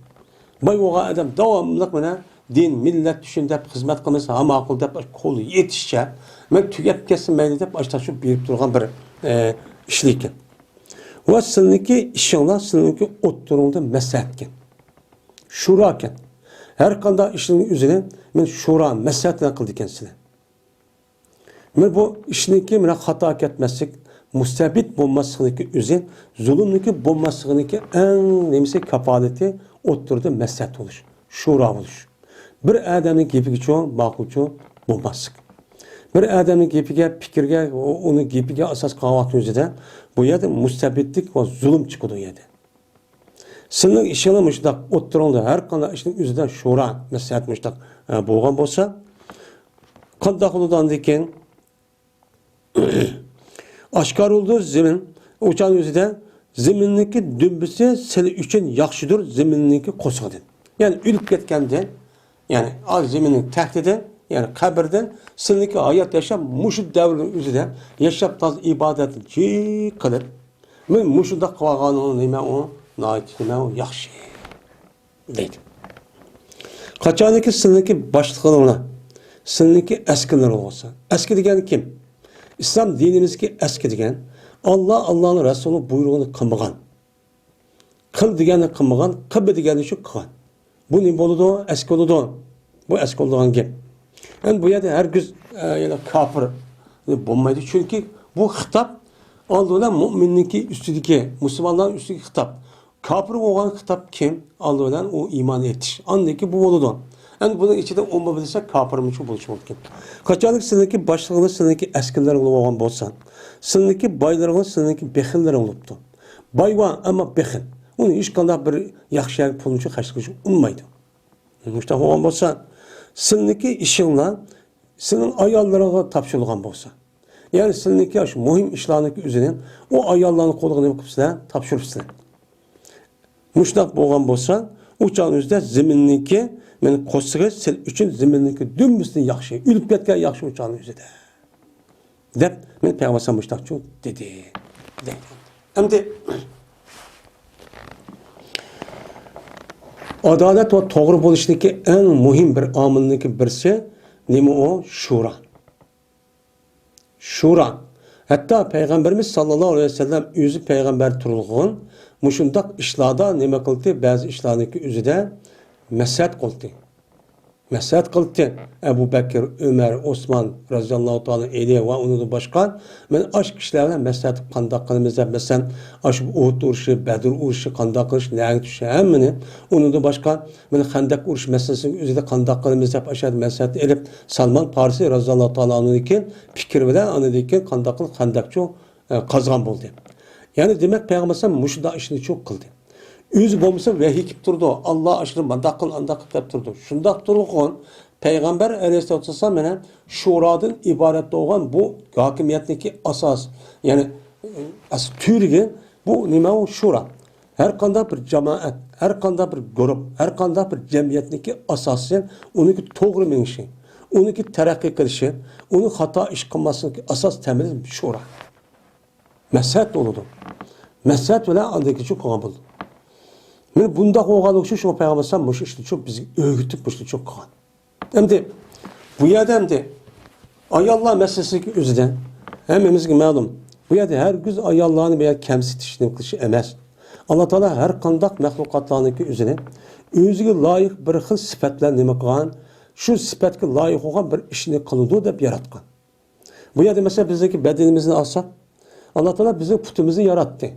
باي بولغان ئادەم داۋاملىق مانا دىن، مىللەت ئۈچۈن دەپ خىزمەت قىلمىسا ھا ماقۇل دەپ قول يېتىشىچە مەن تۈگەپ كەتسۇن مەيلى دەپ ئاشتاق شۇ بېرىپ تۇرغان بىر، ئە، ئىشلىكەن. ۋە سىلىنىڭكى ئىشىڭلار سىلىنىڭكى ئوتتۇرىڭدا مەسلىھەتكەن. شۇراكەن. ھەر قانداق ئىشنىڭ ئۆزىنى مەن شۇرا مەسلىھەت بىلەن قىلىدىكەنسىلەر. مانا بۇ ئىشنىڭكى مانا خاتا كەتمەسلىك، مۇستەبىت بولماسلىقنىڭكى ئۆزى، زۇلۇمنىڭكى بولماسلىقىنىڭكى ئەڭ نېمىسى كاپالىتى ئوتتۇرىدا مەسلىھەت بولۇش، شۇرا بولۇش. بىر ئادەمنىڭ گېپىگىچۇ، ماقۇلچۇ بولماسلىق. بىر ئادەمنىڭ گېپىگە، پىكرىگە، ئۇ-، ئۇنىڭ گېپىگە ئاساس قىلغان ۋاقىتنىڭ ئۆزىدە بۇ يەردە مۇستەبىتلىك ۋە زۇلۇم چىقىدۇ ئۇ يەردە. سىلىنىڭ ئىشىڭلار مۇشۇنداق ئوتتۇرىڭدا ھەر قانداق ئىشنىڭ ئۆزىدە شورا، مەسلىھەت مۇشۇنداق، ئە، بولغان بولسا، قانداق بولىدۇ ئاندىن كېيىن؟ ئاشكارا بولىدۇ زېمىن، ئۇ چاغنىڭ ئۆزىدە زېمىننىڭكى دۈمبىسى سىلى ئۈچۈن ياخشىدۇر زېمىننىڭكى قورسىقىدىن. يەنى ئۆلۈپ كەتكەندىن، يەنى ئا زېمىننىڭ تەھتىدىن، يەنى قەبرىدىن سىلىنىڭكى ھايات ياشاپ، مۇشۇ دەۋرنىڭ ئۆزىدە ياشاپ، تازا ئىبادەتنى جىق قىلىپ، مەن مۇشۇنداق قىلغانلىقىڭ نېمە ئۇ؟ ناھايىتى نېمە ئۇ؟ ياخشى. دەيدۇ. قاچانكى سىلىنىڭكى باشلىقلىرىڭلار، سىلىنىڭكى ئەسكىرلىرىڭ بولسا. ئەسكىر دېگەن كىم؟ ئىسلام دىنىمىزدىكى ئەسكى دېگەن، ئاللا، ئاللانىڭ رەسۇلىنىڭ بۇيرۇغىنى قىلمىغان، قىل دېگەننى قىلمىغان، قىلما دېگەننى شۇ قىلغان. بۇ نېمە بولىدۇ؟ ئەسكى بولىدۇ. بۇ ئەسكى بولىدىغان گەپ. ئەمدى بۇ يەردە ھەرگىز، ئە، يەنە كاپىر بولمايدۇ. چۈنكى بۇ خىتاب ئالدى بىلەن مۇئمىننىڭكى ئۈستىدىكى، مۇسۇلمانلارنىڭ ئۈستىدىكى خىتاب. كاپىر بولغان خىتاب كىم؟ ئالدى بىلەن ئۇ ئىمان ئېيتىش. ئاندىن كېيىن بۇ بولىدۇ. ئەمدى بۇنىڭ ئىچىدە ئۇمۇ بىلسە كاپىرمۇچۇ بولۇشى مۇمكىن. قاچانلىك سىلىنىڭكى باشلىقىڭلار سىلىنىڭكى ئەسكىرلىرىڭلار بولغان بولسا، سىلىنىڭكى بايلىرىڭلار سىلىنىڭكى بېخىللىرىڭ بولۇپتۇ. باي بار، ئەمما بېخىل. ئۇنى ھېچقانداق بىر ياخشى يەرگە پۇلنى خەجلىگىلى ئۇنىمايدۇ. مۇشۇنداق بولغان بولسا، سىلىنىڭكى ئىشىڭلار سىلىنىڭ ئاياللىرىڭغا تاپشۇرۇلغان بولسا، يەنى سىلىنىڭكى شۇ مۇھىم ئىشلارنىڭكى ئۆزىنى ئۇ ئاياللارنىڭ قولىغا نېمە قىلىپسىلەر؟ تاپشۇرۇپسىلەر. مۇشۇنداق بولغان بولسا، ئۇ چاغنىڭ ئۆزىدە زېمىننىڭكى، مېنى قوسىقى سىل ئۈچۈن زېمىننىڭكى دۈمبىسىدىن ياخشى، ئۆلۈپ كەتكەن ياخشى ئۇ چاغنىڭ ئۆزىدە. دەپ، مېنى پەيغەمبەر ئەلەيھىسسالام مۇشۇنداق چۇ دېدى. دەيدۇ. ئەمدى ئادالەت ۋە توغرا بولۇشنىڭكى ئەڭ مۇھىم بىر ئامىلنىڭكى بىرسى نېمە ئۇ؟ شورا. شورا. ھەتتا پەيغەمبىرىمىز ساللاللاھۇ ئەلەيھى ۋەسەللەم ئۆزى پەيغەمبەر تۇرغان مۇشۇنداق ئىشلاردا نېمە قىلدى؟ بەزى ئىشلارنىڭكى ئۆزىدە مەسلىھەت قىلدى. مەسلىھەت قىلدى. ئەبۇ بەكىر، ئۆمەر، ئوسمان رەزىياللاھۇ تائالا ئەنھۇ ۋە ئۇنىڭدىن باشقا، مانا ئاشۇ كىشىلەر بىلەن مەسلىھەت قىلىپ قانداق قىلىمىز دەپ، مەسىلەن، ئاشۇ ئۇھۇد ئۇرۇشى، بەدر ئۇرۇشى، قانداق قىلىش، نەگە چۈشۈش، ھەممىنى، ئۇنىڭدىن باشقا، مانا خەندەق ئۇرۇش مەسىلىسىنىڭ ئۆزىدە قانداق قىلىمىز دەپ، ئاشۇ يەردە مەسلىھەت ئېلىپ، سالمان پارسى رەزىياللاھۇ تائالا ئەنھۇدىن كېيىن پىكىر بىلەن ئاندىن كېيىن قانداق قىلىپ خەندەقچۇ، ئە، قازغان بولدى. يەنى دېمەك، پەيغەمبەر ئەلەيھىسسالام مۇشۇنداق ئىشنى چۇ قىلدى. ئۆزى بولمىسا ۋەھىي كېلىپ تۇرىدۇ. ئاللا ئاشۇنى مانداق قىل، ئانداق قىل دەپ تۇرىدۇ. شۇنداق تۇرغۇن، پەيغەمبەر ئەلەيھىسسالام مانا شۇرادىن ئىبارەت بولغان بۇ ھاكىمىيەتنىڭكى ئاساس، يەنى، ئە، ئەس-، تۈۋرۈكى بۇ نېمە ئۇ؟ شۇرا. ھەر قانداق بىر جامائەت، ھەر قانداق بىر گۇرۇپ، ھەر قانداق بىر جەمئىيەتنىڭكى ئاساسى ئۇنىڭكى توغرا مېڭىشى، ئۇنىڭكى تەرەققىي قىلىشى، ئۇنىڭ خاتا ئىش قىلماسلىقى ئاساس تەمىلى شۇرا. مەسلىھەت بولىدۇ. مەسلىھەت بىلەن ئاندىن كېيىن قىلغان بولىدۇ. مانا بۇنداق بولغانلىقى ئۈچۈن شۇ پەيغەمبەر ئەلەيھىسسالام مۇشۇ ئىشنى شۇ بىزگە ئۆگىتىپ، مۇشۇنى شۇ قىلغان. ئەمدى بۇ يەردە ئەمدى ئاياللار مەسىلىسىدىكى ئۆزىدە ھەممىمىزگە مەلۇم. بۇ يەردە ھەرگىز ئاياللارنى بۇ يەردە كەمسىتىش نېمە قىلىش ئەمەس. ئاللا تائالا ھەر قانداق مەخلۇقاتلارنىڭكى ئۆزىنى ئۆزىگە لايىق بىر خىل سۈپەت بىلەن نېمە قىلغان؟ شۇ سۈپەتكە لايىق بولغان بىر ئىشنى قىلىدۇ دەپ ياراتقان. بۇ يەردە مەسىلەن بىزنىڭكى بەدىنىمىزنى ئالساق، ئاللا تائالا بىزنىڭ پۇتىمىزنى ياراتتى.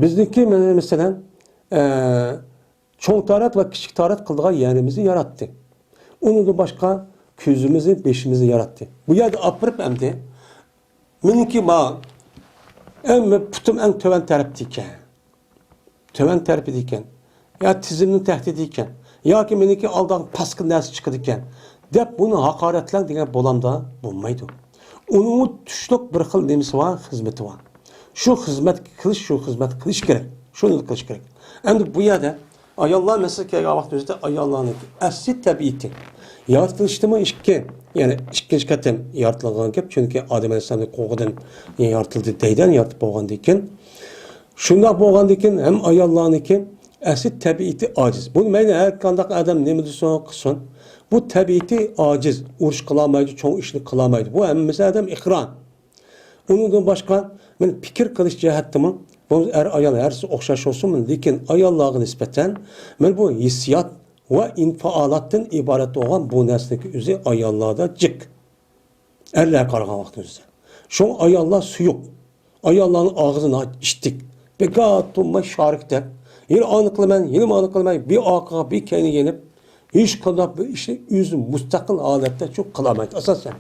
بىزنىڭكى مەسىلەن، ئە، چوڭ تارەت ۋە كىچىك تارەت قىلىدىغان يەرىمىزنى ياراتتى. ئۇنىڭدىن باشقا كۆزىمىزنى، بېشىمىزنى ياراتتى. بۇ يەردە ئاپىرىپ ئەمدى مېنىڭكى ما، ئەڭ پۇتۇم ئەڭ تۆۋەن تەرەپتە ئىكەن. تۆۋەن تەرىپىدە ئىكەن، يا تىزىمنىڭ تەھتىدە ئىكەن، ياكى مېنىڭكى ئالدىغا پاسكىل نەرسە چىقىدىكەن دەپ بۇنى ھاقارەتلەڭ دېگەن بولامدا؟ بولمايدۇ. ئۇنىڭمۇ تۇشلۇق بىر خىل نېمىسى بار، خىزمىتى بار. شۇ خىزمەت قىلىش، شۇ خىزمەت قىلىش كېرەك. شۇنى قىلىش كېرەك. ئەمدى بۇ يەردە ئاياللار مەسىلىسىگە كەلگەن ۋاقتىمىزدا ئاياللارنىڭ ئەسلى تەبىئىتى يارىتىلىشتىمۇ ئىككى، يەنى ئىككىنچى قېتىم يارىتىلغان گەپ، چۈنكى ئادەم ئەلەيھىسسالامنى قوغىدىن يارىتىلدى دەيدۇ، يارىتىپ بولغاندىن كېيىن. شۇنداق بولغاندىن كېيىن ھەم ئاياللارنىڭكى ئەسلى تەبىئىتى ئاجىز. بۇنى مەيلى ھەر قانداق ئادەم نېمە دېسۇن قىلسۇن، بۇ تەبىئىتى ئاجىز، ئۇرۇش قىلالمايدۇ، چوڭ ئىشنى قىلالمايدۇ. بۇ ھەممىسى ئادەم ئىقرار. ئۇنىڭدىن باشقا، مەن پىكىر قىلىش جەھەتتىمۇ، بۇ ئەر ئايال ھەرسى ئوخشاش بولسۇن، لېكىن ئاياللارغا نىسبەتەن، مەن بۇ ھېسسىيات ۋە ئىنفىئالاتتىن ئىبارەت بولغان بۇ نەرسىنىڭكى ئۆزى ئاياللاردا جىق. ئەرلەرگە قارىغان ۋاقتىمىزدا. شۇڭا ئاياللار سۇيۇق. ئاياللارنىڭ ئاغزى ناھايىتى ئىتتىك. بىكار تۇرماي شارىكتەك. يەنە ئانى قىلىمەن، يەنە مانى قىلىمەن، بىر ئارقىغا، بىر كەينىگە يېنىپ، ھېچقانداق بىر ئىشنى ئۆزى مۇستەقىل ھالەتتە شۇ قىلالمايدۇ ئاساسەن.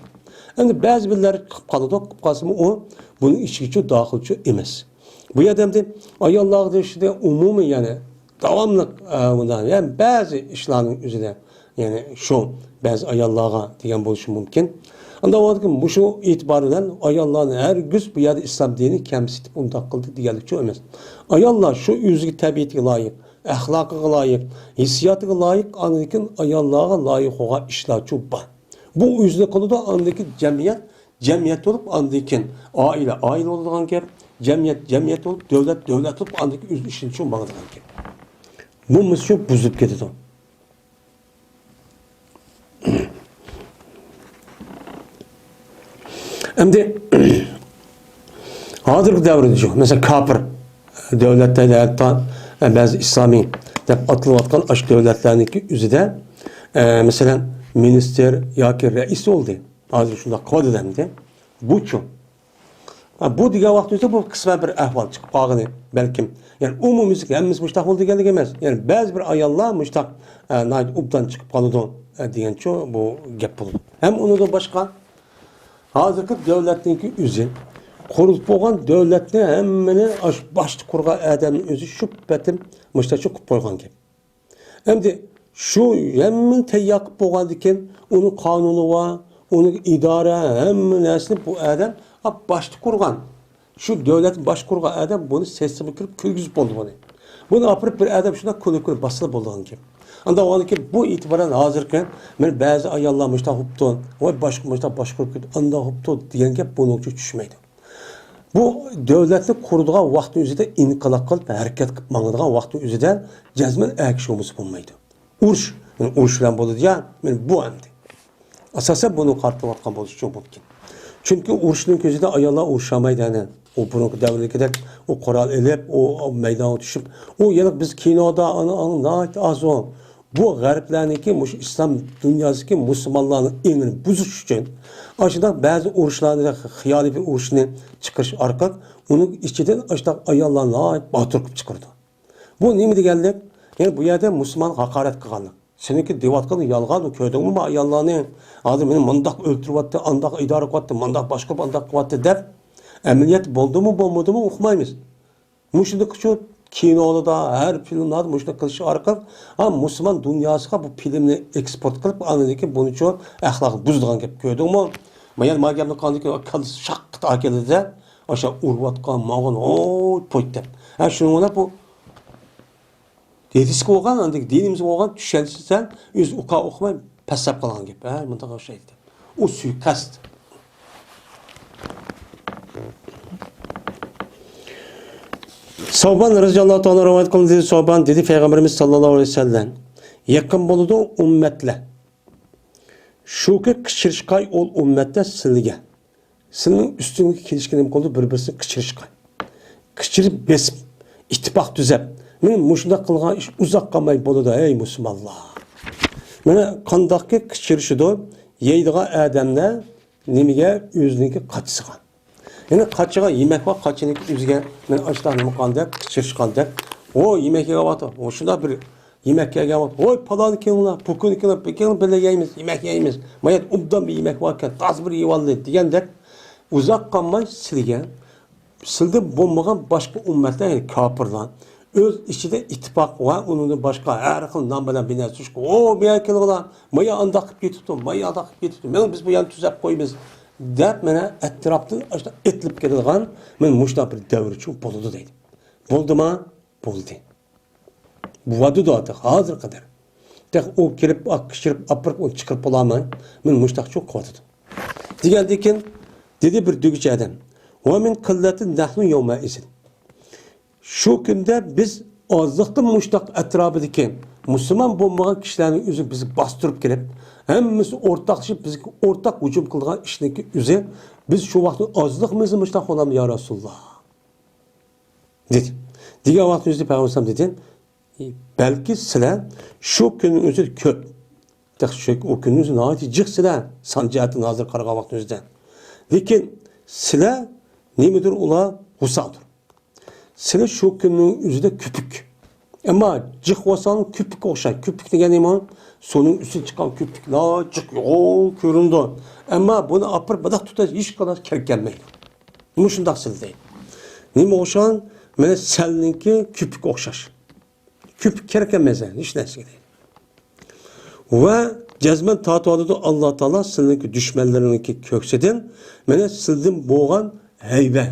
ئەمدى بەزى بىرلەر قىلىپ قالىدۇ، قىلىپ قالسىمۇ ئۇ بۇنىڭ ئىچىگىچۇ داخىلچۇ ئەمەس. بۇ يەردە ئەمدى ئاياللارغا دېيىشىدە ئومۇمىي، يەنى داۋاملىق، ئە، بۇنداق، يەنى بەزى ئىشلارنىڭ ئۆزىدە، يەنى شۇ بەزى ئاياللارغا دېگەن بولۇشى مۇمكىن. ئاندىن مۇشۇ ئېتىبار بىلەن ئاياللارنى ھەرگىز بۇ يەردە ئىسلام دىنى كەمسىتىپ ئۇنداق قىلدى دېگەنلىكچۇ ئەمەس. ئاياللار شۇ ئۆزىگە تەبىئىتىگە لايىق، ئەخلاقىغا لايىق، ھېسسىياتىغا لايىق، ئاندىن كېيىن ئاياللارغا لايىق بولغان ئىشلارچۇ بار. بۇ ئۆزىنى قىلىدۇ، ئاندىن كېيىن جەمئىيەت، جەمئىيەت بولۇپ، ئاندىن كېيىن ئائىلە، ئائىلە بولىدىغان گەپ، جەمئىيەت، جەمئىيەت بولۇپ، دۆلەت، دۆلەت بولۇپ، ئاندىن كېيىن ئۆز ئىشىنى چوڭ ماڭىدىغان گەپ. بولمىسا شۇ بۇزۇلۇپ كېتىدۇ. ئەمدى ھازىرقى دەۋردە شۇ، مەسىلەن، كاپىر دۆلەتلەردە، ھەتتا بەزى ئىسلامىي دەپ ئاتىلىۋاتقان ئاشۇ دۆلەتلەرنىڭكى ئۆزىدە، ئە، مەسىلەن، مىنىستىر ياكى رەئىس بولدى. ھازىر شۇنداق قىلىۋاتىدۇ ئەمدى. بۇچۇ؟ ھە، بۇ دېگەن ۋاقتىمىزدا بۇ قىسمەن بىر ئەھۋال چىقىپ قالغىنى بەلكىم. يەنى ئومۇميۈزلۈك ھەممىسى مۇشتاق بولىدۇ دېگەنلىك ئەمەس. يەنى بەزى بىر ئاياللار مۇشتاق، ئە، ناھايىتى ئوبدان چىقىپ قالىدۇ، ئە، دېگەنچۇ بۇ گەپ بولىدۇ. ھەم ئۇنىڭدىن باشقا، ھازىرقى دۆلەتنىڭكى ئۆزى، قۇرۇلۇپ بولغان دۆلەتنى ھەممىنى ئاشۇ باشتا قۇرغان ئادەمنىڭ ئۆزى شۇ پېتىم مۇشتاق قىلىپ قويغان گەپ. ئەمدى شۇ ھەممىنى تەييار قىلىپ بولغاندىن كېيىن، ئۇنىڭ قانۇنى بار، ئۇنىڭ ئىدارە، ھەممە نەرسىنى بۇ ئادەم، ئا، باشتا قۇرغان، شۇ دۆلەتنى باشتا قۇرغان ئادەم بۇنى سىستېمىغا كىرىپ كىرگۈزۈپ بولدى بۇنى. بۇنى ئاپىرىپ بىر ئادەم شۇنداق كۇلۇپ كىرىپ باسسىلا بولىدىغان گەپ. ئاندىن ئاندىن كېيىن بۇ ئېتىبارەن ھازىرقى، مانا بەزى ئاياللار مۇشتاق بوپتۇ، ۋاي باشقا مۇشتاق باشقۇرۇپ كېتىپ ئانداق بوپتۇ دېگەن گەپ بۇنىڭ ئۈچۈن چۈشمەيدۇ. بۇ دۆلەتنى قۇرىدىغان ۋاقىتنىڭ ئۆزىدە ئىنقىلاب قىلىپ، ھەرىكەت قىلىپ ماڭىدىغان ۋاقىتنىڭ ئۆزىدە جەزمەن ئەگىشىش بولمىسا بولمايدۇ. ئۇرۇش، يەنى ئۇرۇش بىلەن بولىدۇ يا، مانا بۇ ئەمدى. ئاساسەن بۇنى قارىتىۋاتقان بولۇشى مۇمكىن. چۈنكى ئۇرۇشنىڭ كۆزىدە ئاياللار ئۇرۇشالمايدۇ ئەنە. ئۇ بۇرۇنقى دەۋردىكىدەك ئۇ قورال ئېلىپ، ئۇ مەيدانغا چۈشۈپ، ئۇ يەنە بىز كىنودا ئانا، ئانا ناھايىتى ئاز ئۇ. بۇ غەربلەرنىڭكى مۇشۇ ئىسلام دۇنياسىدىكى مۇسۇلمانلارنىڭ ئېڭىنى بۇزۇش ئۈچۈن ئاشۇنداق بەزى ئۇرۇشلارنى، خىيالىي بىر ئۇرۇشنى چىقىرىش ئارقىلىق ئۇنىڭ ئىچىدىن ئاشۇنداق ئاياللارنى ناھايىتى باتۇر قىلىپ چىقىرىدۇ. بۇ نېمە دېگەنلىك؟ يەنى بۇ يەردە مۇسۇلمانغا ھاقارەت قىلغانلىق. سېنىڭكى دەۋاتقىنىڭ يالغان، كۆردۈڭمۇ بۇ ئاياللارنى؟ ھازىر مېنى مۇنداق ئۆلتۈرۈۋاتتى، ئانداق ئىدارە قىلىۋاتتى، مۇنداق باشقۇرۇپ، ئانداق قىلىۋاتتى دەپ. ئەمەلىيەتتە بولدىمۇ، بولمىدىمۇ ئۇقمايمىز. مۇشۇنداقچۇ كىنولاردا، ھەر فىلىملاردا مۇشۇنداق قىلىش ئارقىلىق، ھا، مۇسۇلمان دۇنياسىغا بۇ فىلىمنى ئېكسپورت قىلىپ، ئاندىن كېيىن بۇنىچۇ ئەخلاقنى بۇزىدىغان گەپ، كۆردۈڭمۇ؟ مايان ما گەپنى قاندىكى كاللىسى شاققىت ئاكېلىدى-دە، ئاشۇ ئۇرۇۋاتقان، ماڭغان، ھوي، پويت دەپ. ھە، شۇنىڭ بىلەن بۇ دېدىسى بولغان، ئاندىن دىنىمىز بولغان، چۈشەنسە سەن، ئۆزى ئۇقا ئۇقماي، پەسسەپ قالغان گەپ. ھە، مۇنداق ئوخشايدۇ. ئۇ سۇيىقەست. سەۋبان رەزىياللاھۇ تائالا رىۋايەت قىلدى، دېدى، سەۋبان دېدى، پەيغەمبىرىمىز ساللاللاھۇ ئەلەيھى ۋەسەللەم، يېقىن بولىدۇ ئۈممەتلەر. شۇ كۈن قىچقىرىشقاي ئۇ ئۈممەتلەر سىلىگە. سىلىنىڭ ئۈستۈڭگە كېلىشكە نېمە قىلىدۇ؟ بىر-بىرسىنى قىچىرىشقاي. قىچىرىپ بېسىپ، ئىتتىپاق تۈزەپ، مانا مۇشۇنداق قىلغان ئىش ئۇزاق قالماي بولىدۇ، ھەي مۇسۇلمانلار. مانا قانداقكى قىچىرىشىدۇ، يەيدىغان ئادەملەر نېمىگە؟ ئۆزىنىڭكى قاچىسىغا. يەنى قاچىغا يېمەك بار، قاچىنىڭكى ئۆزىگە مانا ئاشۇنداق نېمە قىلغاندەك، قىچىرىشقاندەك، ۋو يېمەك يەۋاتىدۇ، ۋو شۇنداق بىر يېمەك يەيدىغان ۋاقىت، ۋوي، پالانى كېلىڭلار، پۇكۇنى كېلىڭ، بىر كېلىڭ، بىللە يەيمىز، يېمەك يەيمىز. مايات ئوبدان بىر يېمەك باركەن، تازا بىر يېۋالدى دېگەندەك، ئۇزاق قالماي سىلىگە، سىلىدىن بولمىغان باشقا ئۈممەتلەر، يەنى كاپىرلار، ئۆز ئىچىدە ئىتتىپاق ۋە ئۇنىڭدىن باشقا ھەر خىل نام بىلەن بىر نەرسە چۈشكە، ۋو، مايا كېلىڭلار، مايا ئانداق قىلىپ كېتىپتۇ، مايا ئانداق قىلىپ كېتىپتۇ، مانا بىز بۇ يەرنى تۈزەپ قويىمىز دەپ، مانا ئەتراپتىن ئاشۇنداق ئېتىلىپ كېتىدىغان، مانا مۇشۇنداق بىر دەۋر چۈشۈپ بولىدۇ دەيدۇ. بولدىما؟ بولدى. بوۋاتىدۇ ئارتۇق، ھازىرغا قەدەر. تېخى ئۇ كېلىپ، ئاق كىشىرىپ، ئاپىرىپ، ئۇنى چىقىرىپ بولالماي، مانا مۇشۇنداق چوق قىلىۋاتىدۇ. دېگەندىن كېيىن، دېدى بىر دۆگىچى ئادەم، ۋە مىن قىللەتىن نەھنۇ يەۋمەئىزىن. شۇ كۈندە بىز ئازلىقتىن مۇشۇنداق ئەتراپىدىكى مۇسۇلمان بولمىغان كىشىلەرنىڭ ئۆزى بىزگە باستۇرۇپ كېلىپ، ھەممىسى ئورتاقلىشىپ، بىزگە ئورتاق ھۇجۇم قىلىدىغان ئىشنىڭكى ئۆزى، بىز شۇ ۋاقىتتا ئازلىقمىز مۇشۇنداق بولامدۇ، يا رەسۇلاللا؟ دېدى. دېگەن ۋاقتىمىزدا پەيغەمبەر ئەلەيھىسسالام دېدى، بەلكى سىلەر شۇ كۈننىڭ ئۆزىدە كۆپ. تېخى شۇ، ئۇ كۈننىڭ ئۆزى ناھايىتى جىق سىلەر، سان جەھەتتىن ھازىر قارىغان ۋاقتىمىزدا. لېكىن سىلەر نېمىدۇر ئۇلار؟ غۇساقدۇر. سىلەر شۇ كۈننىڭ ئۆزىدە كۆپۈك. ئەمما جىق بولساڭ كۆپۈككە ئوخشايدۇ. كۆپۈك دېگەن نېمە؟ سۇنىڭ ئۈستىدىن چىققان كۆپۈكلەر جىق يوغان كۆرۈنىدۇ. ئەمما بۇنى ئاپىرىپ مۇنداق تۇتسا ھېچقانداق كىرىپ كەلمەيدۇ. مۇشۇنداق سىلدەيدۇ. نېمە ئوخشىغان؟ مانا سەلنىڭكى كۆپۈككە ئوخشاش. كۆپۈك كېرەك ئەمەس ھېچ نەرسىگە دەيدۇ. ۋە جەزمەن تارتىۋاتىدۇ، ئاللا تائالا سىلىنىڭكى دۈشمەنلىرىنىڭكى كۆكسىدىن، مانا سىلدىن بولغان ھەيۋە،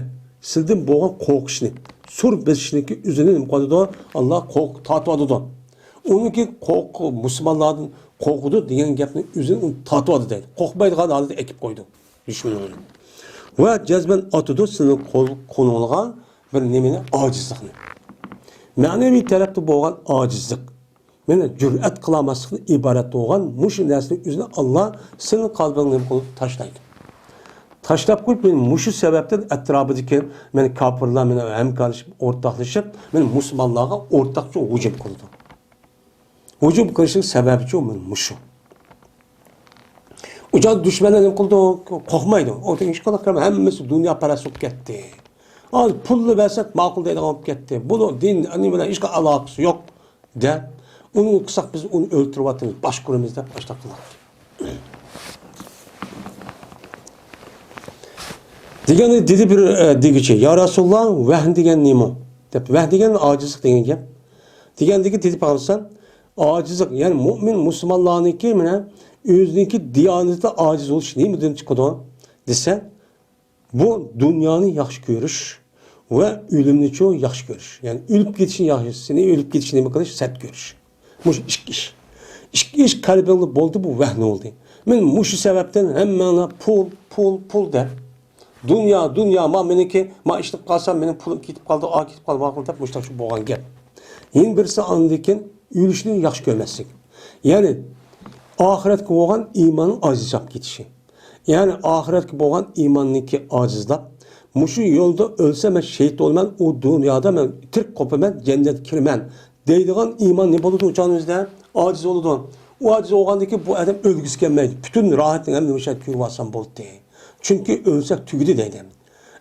سىلدىن بولغان قورقۇشنى، سۇر بېسىشنىڭكى ئۆزىنى نېمە قىلىدۇ؟ ئاللا قورق-، تارتىۋاتىدۇ. ئۇنىڭكى قورق-، مۇسۇلمانلاردىن قورقىدۇ دېگەن گەپنى ئۆزىنى ئۇنى تارتىۋاتىدۇ دەيدۇ. قورقمايدىغان ھالەتتە ئەكىپ قويىدۇ دۈشمىنىڭنى. ۋە جەزمەن ئاتىدۇ سىلىنىڭ قول-، قولۇڭلارغا بىر نېمىنى؟ ئاجىزلىقنى. مەنىۋى تەرەپتە بولغان ئاجىزلىق، مانا جۈرئەت قىلالماسلىقتىن ئىبارەت بولغان مۇشۇ نەرسىنى ئۆزىنى ئاللا سېنىڭ قەلبىڭنى نېمە قىلىپ تاشلايدۇ. تاشلاپ قويۇپ، مەن مۇشۇ سەۋەبتىن ئەتراپىدىكى مەن كاپىرلار مەن ھەمكارلىشىپ، ئورتاقلىشىپ، مەن مۇسۇلمانلارغا ئورتاقچە ھۇجۇم قىلىدۇ. ھۇجۇم قىلىشنىڭ سەۋەبىچۇ مەن مۇشۇ. ئۇ چاغدا دۈشمەنلەر نېمە قىلىدۇ؟ قورقمايدۇ. ئۇ ھېچقانداق، ھەممىسى دۇنياپەرەس بولۇپ كەتتى. ھازىر پۇلنى بەرسەك ماقۇل دەيدىغان بولۇپ كەتتى. بۇنىڭ دىن، نېمە بىلەن ھېچقانداق ئالاقىسى يوق. دەپ، ئۇنى قىلساق بىز ئۇنى ئۆلتۈرۈۋاتىمىز، باش قۇرىمىز دەپ باشلاپ قىلغان. دېگەندە دېدى بىر، ئە، دېگۈچى، يا رەسۇلاللا، ۋەھن دېگەن نېمە؟ دەپ، ۋەھن دېگەن ئاجىزلىق دېگەن گەپ. دېگەندىكى دېدى پەيغەمبەر، ئاجىزلىق، يەنى مۇئمىن مۇسۇلمانلارنىڭكى مانا ئۆزىنىڭكى دىيانىتىدە ئاجىز بولۇش نېمىدىن چىقىدۇ دېسە، بۇ دۇنيانى ياخشى كۆرۈش ۋە ئۆلۈمنىچۇ ياخشى كۆرۈش. يەنى ئۆلۈپ كېتىشنى ياخشى، سېنى ئۆلۈپ كېتىشنى نېمە قىلىش، سەت كۆرۈش. مۇشۇ ئىككى ئىش. ئىككى ئىش قەلبىڭدە بولدى، بۇ ۋەھنە بولدى. مەن مۇشۇ سەۋەبتىن ھەممەڭلار پۇل، پۇل، پۇل دەپ، دۇنيا، دۇنيا، ما مېنىڭكى، ما ئىشلەپ قالسام مېنىڭ پۇلۇم كېتىپ قالدى، ئا كېتىپ قالدى، ۋا قىلدى دەپ مۇشۇنداق بولغان گەپ. يەنە بىرسى ئاندىن كېيىن ئۆلۈشنى ياخشى كۆرمەسلىك. يەنى ئاخىرەتكە بولغان ئىماننىڭ ئاجىزلاپ كېتىشى. يەنى ئاخىرەتكە بولغان ئىماننىڭكى ئاجىزلاپ، مۇشۇ يولدا ئۆلسەم مەن شېھىت بولىمەن، ئۇ دۇنيادا مەن تىرىك قوپىمەن، جەننەتكە كىرىمەن دەيدىغان ئىمان نېمە بولىدۇ ئۇ چاغنىڭ ئۆزىدە؟ ئاجىز بولىدۇ. ئۇ ئاجىز بولغاندىن كېيىن بۇ ئادەم ئۆلگۈسى كەلمەيدۇ. پۈتۈن راھەتنى ھەممە مۇشۇ يەردە كۆرۈۋالسام بولدى. چۈنكى ئۆلسەك تۈگىدى دەيدۇ.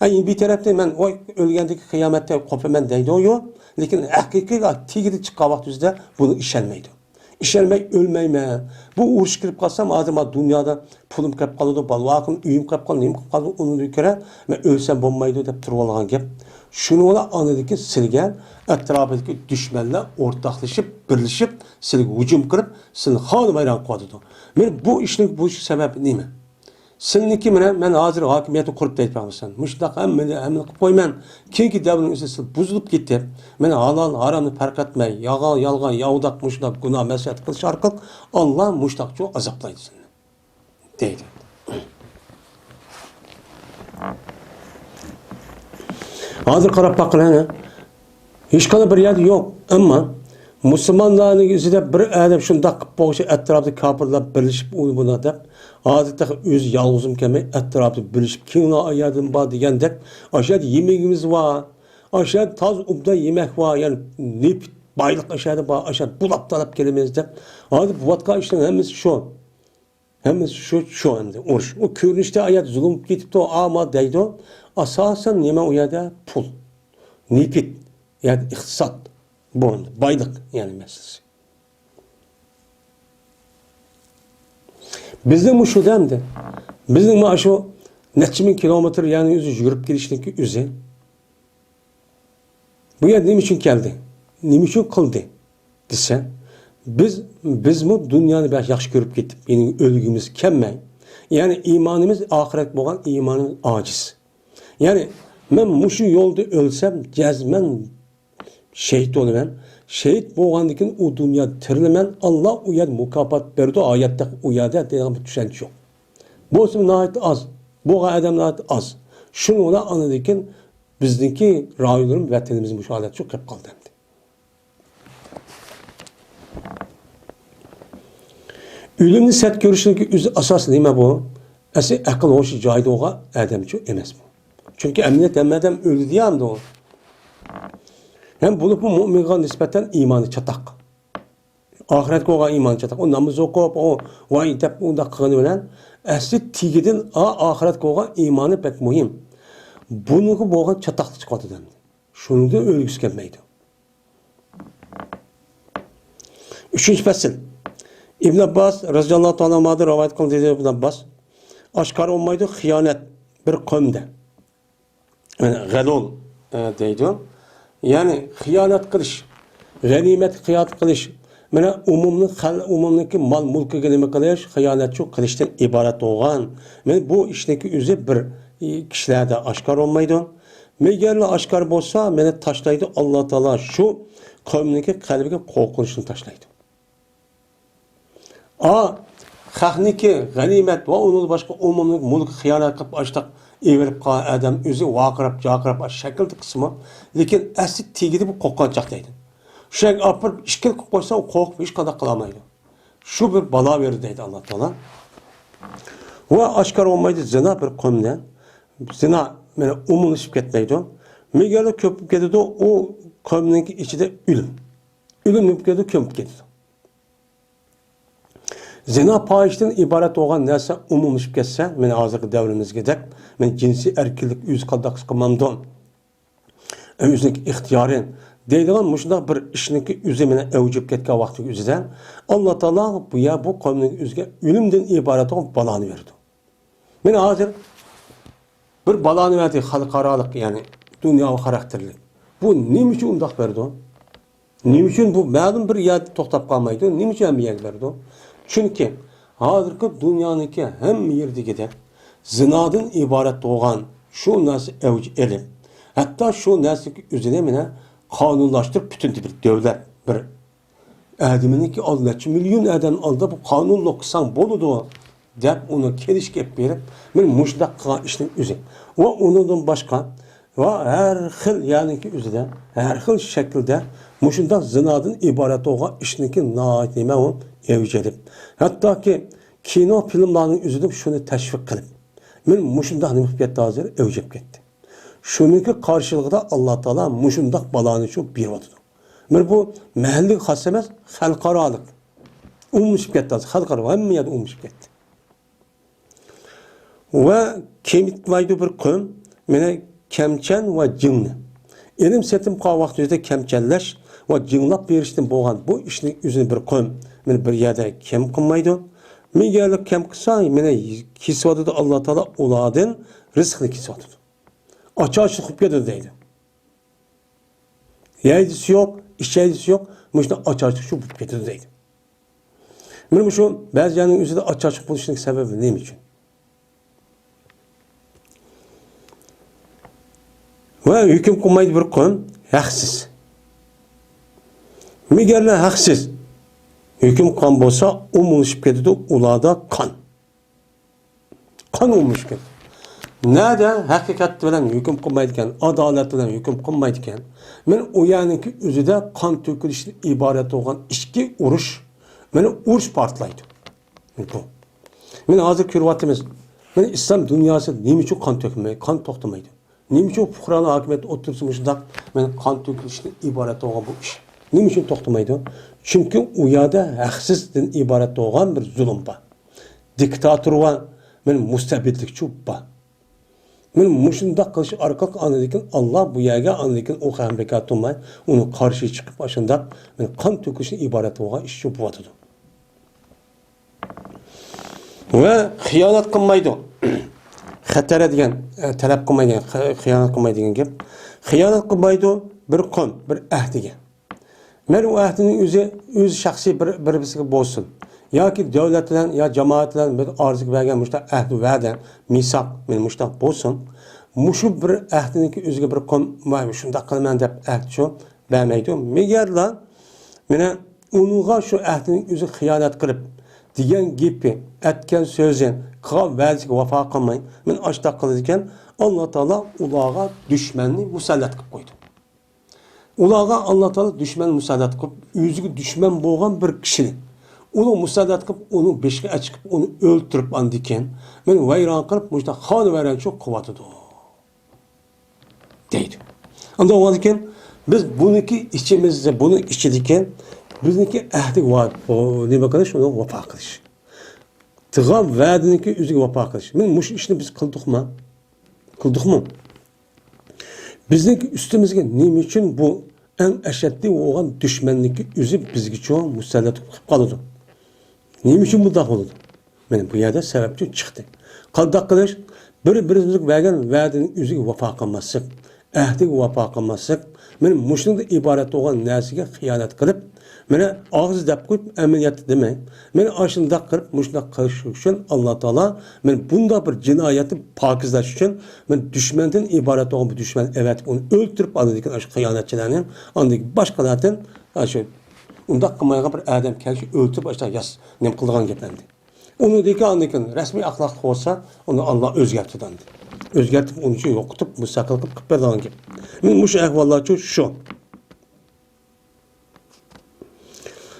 ئەي، بىر تەرەپتىن مەن، ۋاي، ئۆلگەندىكى قىيامەتتە قوپىمەن دەيدۇ، يو. لېكىن ھەقىقىي تېگىدە چىققان ۋاقتى ئۆزىدە بۇنى ئىشەنمەيدۇ. ئىشەنمەي ئۆلمەيمەن. بۇ ئۇرۇش كىرىپ قالسام، ھازىر مانا دۇنيادا پۇلۇم قېلىپ قالىدۇ، بالىۋاقىم، ئۆيۈم قېلىپ قالىدۇ، نېمە قېلىپ قالىدۇ، ئۇنىڭدىن كۆرە مەن ئۆلسەم بولمايدۇ دەپ تۇرۇۋالغان گەپ. شۇنىڭ بىلەن ئاندىن كېيىن سىلگە ئەتراپىدىكى دۈشمەنلەر ئورتاقلىشىپ، بىرلىشىپ، سىلگە ھۇجۇم قىلىپ، سىلنى خانىۋايران قىلىۋاتىدۇ. مانا بۇ ئىشنىڭ بولۇش سەۋەبى نېمە؟ سىلنىڭكى مانا مەن ھازىر ھاكىمىيەتنى قۇرۇپ دەيدىغان بولسام، مۇشۇنداق ھەممىنى، ھەممىنى قىلىپ قويىمەن. كېيىنكى دەۋرنىڭ ئىچىدە سىز بۇزۇلۇپ كېتىپ، مانا ھالال، ھارامنى پەرق ئەتمەي، يالغان، يالغان، ياۋىداق مۇشۇنداق گۇناھ مەسىيەت قىلىش ئارقىلىق ئاللا مۇشۇنداقچۇ ئازابلايدۇ سىلنى، دەيدۇ. ھازىر قاراپ باققىلى، ھېچقانداق بىر يەردە يوق. ئەمما مۇسۇلمانلارنىڭ ئىچىدە بىر ئادەم شۇنداق قىلىپ بولغۇچە ئەتراپىدا كاپىرلار بىرلىشىپ ئۇ بۇنى دەپ، ھازىر تېخى ئۆزى يالغۇزمۇ كەلمەي ئەتراپىدا بىرلىشىپ كېلىڭلار ئاياردىن بار دېگەندەك، ئاشۇ يەردە يېمىكىمىز بار، ئاشۇ يەردە تازا ئوبدان يېمەك بار، يەنى نېفىت بايلىق ئاشۇ يەردە بار، ئاشۇ يەردە بۇلاپ تالاپ كېلىمىز دەپ، ھازىر بولۇۋاتقان ئىشنىڭ ھەممىسى شۇ. ھەممىسى شۇ، شۇ ئەمدى ئۇرۇش. ئۇ كۆرۈنۈشتە ئايات زۇلۇم كېتىپتۇ، ئاما دەيدۇ. ئاساسەن نېمە ئۇ يەردە؟ پۇل. نېفىت. يەنى ئىقتىساد. بۇ ئەمدى بايلىق يەنى مەسىلىسى. بىزنىڭمۇ شۇ ئەمدى. بىزنىڭ مانا شۇ نەچچە مىڭ كىلومېتىر يەرنى ئۆزى يۈگۈرۈپ كېلىشنىڭكى ئۆزى. بۇ يەر نېمە ئۈچۈن كەلدى؟ نېمە ئۈچۈن قىلدى؟ دېسە، بىز، بىزمۇ دۇنيانى بەك ياخشى كۆرۈپ كېتىپ، يەنى ئۆلگۈمىز كەلمەي. يەنى ئىمانىمىز، ئاخىرەتكە بولغان ئىمانىمىز ئاجىز. يەنى مەن مۇشۇ يولدا ئۆلسەم، جەزمەن شېھىت بولىمەن. شېھىت بولغاندىن كېيىن ئۇ دۇنيادا تىرىلىمەن. ئاللا ئۇ يەردە مۇكاپات بېرىدۇ، ھاياتتا ئۇ يەردە دەيدىغان بىر چۈشەنچە يوق. بولسىمۇ ناھايىتى ئاز. بولغان ئادەم ناھايىتى ئاز. شۇنىڭ بىلەن ئاندىن كېيىن بىزنىڭكى رايونلىرىمىز، ۋەتىنىمىز مۇشۇ ھالەتتە قېلىپ قالدى ئەمدى. ئۆلۈمنى سەت كۆرۈشنىڭكى ئۆزى ئاساسى نېمە بۇ؟ ئەسلى ئەقىل ھوشى جايىدا بولغان ئادەمچۇ ئەمەس بۇ. چۈنكى ئەمەلىيەتتە ھەممە ئادەم ئۆلىدۇ يا ئەمدى ئۇ. ھەم بولۇپمۇ مۇئمىنغا نىسبەتەن ئىمانى چاتاق. ئاخىرەتكە بولغان ئىمانى چاتاق. ئۇ ناماز ئوقۇپ، ئۇ ۋاي دەپ ئۇنداق قىلغىنى بىلەن ئەسلى تېگىدىن ئا-، ئاخىرەتكە بولغان ئىمانى بەك مۇھىم. بۇنىڭغا بولغان چاتاقلىق چىقىۋاتىدۇ ئەمدى. شۇنىڭدىن ئۆلگۈسى كەلمەيدۇ. ئۈچىنچى پەسىل. ئىبن ئابباس رەزىياللاھۇ تائالا ئەنھۇدىن رىۋايەت قىلىندى، دېدى ئىبن ئابباس. ئاشكارا بولمايدۇ خىيانەت بىر قەۋمدە. يەنى غەلۇل، ئە، دەيدۇ. يەنى خىيانەت قىلىش، غەنىيمەتكە خىيانەت قىلىش. مانا ئومۇمنىڭ خەل-، ئومۇمنىڭكى مال مۈلكىگە نېمە قىلىش، خىيانەتچۇ قىلىشتىن ئىبارەت بولغان. مانا بۇ ئىشنىڭكى ئۆزى بىر، ئى، كىشىلەردە ئاشكارا بولمايدۇ. مەگەرلا ئاشكارا بولسا، مېنى تاشلايدۇ، ئاللا تائالا شۇ قەۋمنىڭكى قەلبىگە قورقۇنچنى تاشلايدۇ. ئا، خەقنىڭكى غەنىيمەت ۋە ئۇنىڭدىن باشقا ئومۇمنىڭ مۈلكىگە خىيانەت قىلىپ، ئاشتاق ئېۋىرىپ قالغان ئادەم ئۆزى ۋارقىراپ، جارقىراپ، ئاشۇ شەكىلدە قىلسىمۇ، لېكىن ئەسلى تېگىدە بۇ قورقۇنچاق دەيدۇ. شۇ يەرگە ئاپىرىپ ئىشكىل قىلىپ قويسا، ئۇ قورقۇپ ھېچقانداق قىلالمايدۇ. شۇ بىر بالا بېرىدۇ دەيدۇ ئاللا تائالا. ۋە ئاشكارا بولمايدۇ زىنا بىر قەۋمدە. زىنا، مانا، ئومۇملىشىپ كەتمەيدۇ. مېگەرلا كۆپىيىپ كېتىدۇ، ئۇ قەۋمنىڭكى ئىچىدە ئۆلۈم. ئۆلۈم بولۇپ كېتىدۇ، كۆمۈپ كېتىدۇ. زىنا پاھىشىدىن ئىبارەت بولغان نەرسە ئومۇملىشىپ كەتسە، مانا ھازىرقى دەۋرىمىزدەك، مانا جىنسىي ئەركىنلىك ئۆزى قانداق قىلمامدۇ؟ ئۆزىنىڭ ئىختىيارى دەيدىغان مۇشۇنداق بىر ئىشنىڭكى ئۆزى مانا ئەۋجىپ كەتكەن ۋاقىتنىڭ ئۆزىدە، ئاللا تائالا بۇ يەر بۇ قەۋمنىڭ ئۆزىگە ئۆلۈمدىن ئىبارەت بولغان بالانى بېرىدۇ. مانا ھازىر بىر بالانى بەردى خەلقئارالىق، يەنى دۇنياۋى خاراكتېرلىك. بۇ نېمە ئۈچۈن ئۇنداق بېرىدۇ؟ نېمە ئۈچۈن بۇ مەلۇم بىر يەردە توختاپ قالمايدۇ؟ نېمە ئۈچۈن ھەممە يەرگە بېرىدۇ؟ چۈنكى ھازىرقى دۇنيانىڭكى ھەممە يېرىدىكىدەك زىنادىن ئىبارەت بولغان شۇ نەرسە ئەۋج ئېلىپ، ھەتتا شۇ نەرسىنىڭ ئۆزىنى مانا قانۇنلاشتۇرۇپ، پۈتۈن بىر دۆلەت، بىر ئادىمىنىڭكى ئالدى، نەچچە مىليون ئادەم ئالدىدا بۇ قانۇنلۇق قىلساڭ بولىدۇ دەپ ئۇنى كېلىشكە ئېلىپ بېرىپ، مانا مۇشۇنداق قىلغان ئىشنىڭ ئۆزى. ۋە ئۇنىڭدىن باشقا ۋە ھەر خىل يەرنىڭكى ئۆزىدە، ھەر خىل شەكىلدە مۇشۇنداق زىنادىن ئىبارەت بولغان ئىشنىڭكى ناھايىتى نېمە ئۇ ئەۋج ئېلىپ. ھەتتاكى كىنو، فىلىملارنىڭ ئۆزىدە شۇنى تەشۋىق قىلىپ، مانا مۇشۇنداق نېمە قىلىپ كەتتى ھازىر، ئەۋج ئېلىپ كەتتى. شۇنىڭكى قارشىلىقىدا ئاللا تائالا مۇشۇنداق بالانى شۇ بېرىۋاتىدۇ. مانا بۇ مەھەللىگە خاس ئەمەس، خەلقئارالىق. ئومۇملىشىپ كەتتى ھازىر، خەلقئارا ھەممە يەردە ئومۇملىشىپ كەتتى. ۋە كېمىتمەيدۇ بىر قوم، مانا كەمچەن ۋە جىڭنى. ئېلىم سېتىم قىلغان ۋاقتىدا كەمچەنلەش ۋە جىڭلاپ بېرىشتىن بولغان بۇ ئىشنىڭ ئۆزىنى بىر قوم، مانا بىر يەردە كەم قىلمايدۇ. مىگەرلىك كەم قىلسا، مانا كېسىۋاتىدۇ، ئاللا تائالا ئۇلاردىن رىزقىنى كېسىۋاتىدۇ. ئاچارچىلىق قىلىپ كېتىدۇ دەيدۇ. يەيدىسى يوق، ئىچەيدىسى يوق، مۇشۇنداق ئاچارچىلىق شۇ بولۇپ كېتىدۇ دەيدۇ. مانا مۇشۇ بەزى يەرنىڭ ئۆزىدە ئاچارچىلىق بولۇشنىڭ سەۋەبى نېمە ئۈچۈن؟ ۋە ھۆكۈم قىلمايدۇ بىر قوم ھەقسىز. مىگەرلەر ھەقسىز ھۆكۈم قىلغان بولسا، ئومۇملىشىپ كېتىدۇ ئۇلاردا قان. قان ئومۇملىشىپ كېتىدۇ. نەدە ھەقىقەت بىلەن ھۆكۈم قىلمايدىكەن، ئادالەت بىلەن ھۆكۈم قىلمايدىكەن، مانا ئۇ يەرنىڭكى ئۆزىدە قان تۆكۈلۈشتىن ئىبارەت بولغان ئىچكى ئۇرۇش، مانا ئۇرۇش پارتلايدۇ. بۇ. مانا ھازىر كۆرۈۋاتىمىز. مانا ئىسلام دۇنياسى نېمە ئۈچۈن قان تۆكمەي، قان توختىمايدۇ؟ نېمە ئۈچۈن پۇقرالار ھاكىمىيەتتە ئولتۇرسا مۇشۇنداق، مانا قان تۆكۈلۈشتىن ئىبارەت بولغان بۇ ئىش نېمە ئۈچۈن توختىمايدۇ؟ چۈنكى ئۇ يەردە ھەقسىزدىن ئىبارەت بولغان بىر زۇلۇم بار. دىكتاتور بار، مانا مۇستەبىتلىكچى بار. مانا مۇشۇنداق قىلىش ئارقىلىق ئاندىن كېيىن ئاللا بۇ يەرگە ئاندىن كېيىن ئۇ ئەمرىكا تۇرماي، ئۇنىڭ قارشى چىقىپ ئاشۇنداق، مانا قان تۆكۈشتىن ئىبارەت بولغان ئىش شۇ بولۇۋاتىدۇ. ۋە خىيانەت قىلمايدۇ. خەتەرە دېگەن، ئە، تەلەپ قىلمايدۇ، خى-، خىيانەت قىلمايدۇ دېگەن گەپ. خىيانەت قىلمايدۇ بىر قوم، بىر ئەھدىگە. مەن ئۇ ئەھدىنىڭ ئۆزى، ئۆزى شەخسىي بىر، بىر-، بىرسىگە بولسۇن. ياكى دۆلەت بىلەن يا جامائەت بىلەن بىر ئارىسىگە بەرگەن مۇشۇنداق ئەھدى، ۋەدە، مىساق، مەن مۇشۇنداق بولسۇن. مۇشۇ بىر ئەھدىنىڭكى ئۆزىگە بىر قوم، مانا شۇنداق قىلىمەن دەپ ئەھدى شۇ بەرمەيدۇ. مىگەرلا مانا ئۇنىڭغا شۇ ئەھدىنىڭ ئۆزى خىيانەت قىلىپ، دېگەن گېپى، ئەتكەن سۆزى، قىلغان ۋەدىسىگە ۋاپا قىلماي، مانا ئاشۇنداق قىلىدىكەن، ئاللا تائالا ئۇلارغا دۈشمەننى مۇسەللەت قىلىپ قويىدۇ. ئۇلارغا ئاللا تائالا دۈشمەن مۇسەللەت قىلىپ، ئۆزىگە دۈشمەن بولغان بىر كىشىنى ئۇنى مۇسەللەت قىلىپ، ئۇنىڭ بېشىغا ئەچىقىپ، ئۇنى ئۆلتۈرۈپ، ئاندىن كېيىن مانا ۋەيران قىلىپ، مۇشۇنداق خانىۋەيرانچىلىق قىلىۋاتىدۇ. دەيدۇ. ئاندىن بولغاندىكىن بىز بۇنىڭكى ئىچىمىزدە، بۇنىڭ ئىچىدىكى بىزنىڭكى ئەھدىگە ۋا-، نېمە قىلىش، ئۇنىڭغا ۋاپا قىلىش. قىلغان ۋەدىنىڭكى ئۆزىگە ۋاپا قىلىش. مانا مۇشۇ ئىشنى بىز قىلدۇقمۇ؟ قىلدۇقمۇ؟ بىزنىڭكى ئۈستىمىزگە نېمە ئۈچۈن بۇ ئەڭ ئەشەددىي بولغان دۈشمەننىڭكى ئۆزى بىزگىچۇ مۇسەللەت قىلىپ قالىدۇ؟ نېمە ئۈچۈن بۇنداق بولىدۇ؟ مانا بۇ يەردە سەۋەبچى چىقتى. قانداق قىلىش؟ بىر-بىرىمىزگە بەرگەن ۋەدىنىڭ ئۆزىگە ۋاپا قىلماسلىق، ئەھدىگە ۋاپا قىلماسلىق، مانا مۇشۇنىڭدىن ئىبارەت بولغان نەرسىگە خىيانەت قىلىپ، مانا ئاغزى دەپ قويۇپ، ئەمەلىيەتتە دېمەي، مانا ئاشۇنداق قىلىپ، مۇشۇنداق قىلىش ئۈچۈن ئاللا تائالا مانا بۇنداق بىر جىنايەتنى پاكىزلاش ئۈچۈن، مانا دۈشمەندىن ئىبارەت بولغان بۇ دۈشمەننى ئەۋەتىپ، ئۇنى ئۆلتۈرۈپ، ئاندىن كېيىن ئاشۇ خىيانەتچىلەرنى، ئاندىن كېيىن باشقىلارنى، ئاشۇ ئۇنداق قىلمايدىغان بىر ئادەم كەلسە ئۆلتۈرۈپ، ئاشۇنداق ياس-، نېمە قىلىدىغان گەپ ئەمدى. ئۇنىڭدىكى ئاندىن كېيىن رەسمىي ئەخلاقلىق بولسا، ئۇنى ئاللا ئۆزگەرتىدۇ ئەمدى. ئۆزگەرتىپ، ئۇنى شۇ يوقىتىپ، مۇستەقىل قىلىپ، قىلىپ بېرىدىغان گەپ. مانا مۇشۇ ئەھۋاللارچۇ شۇ.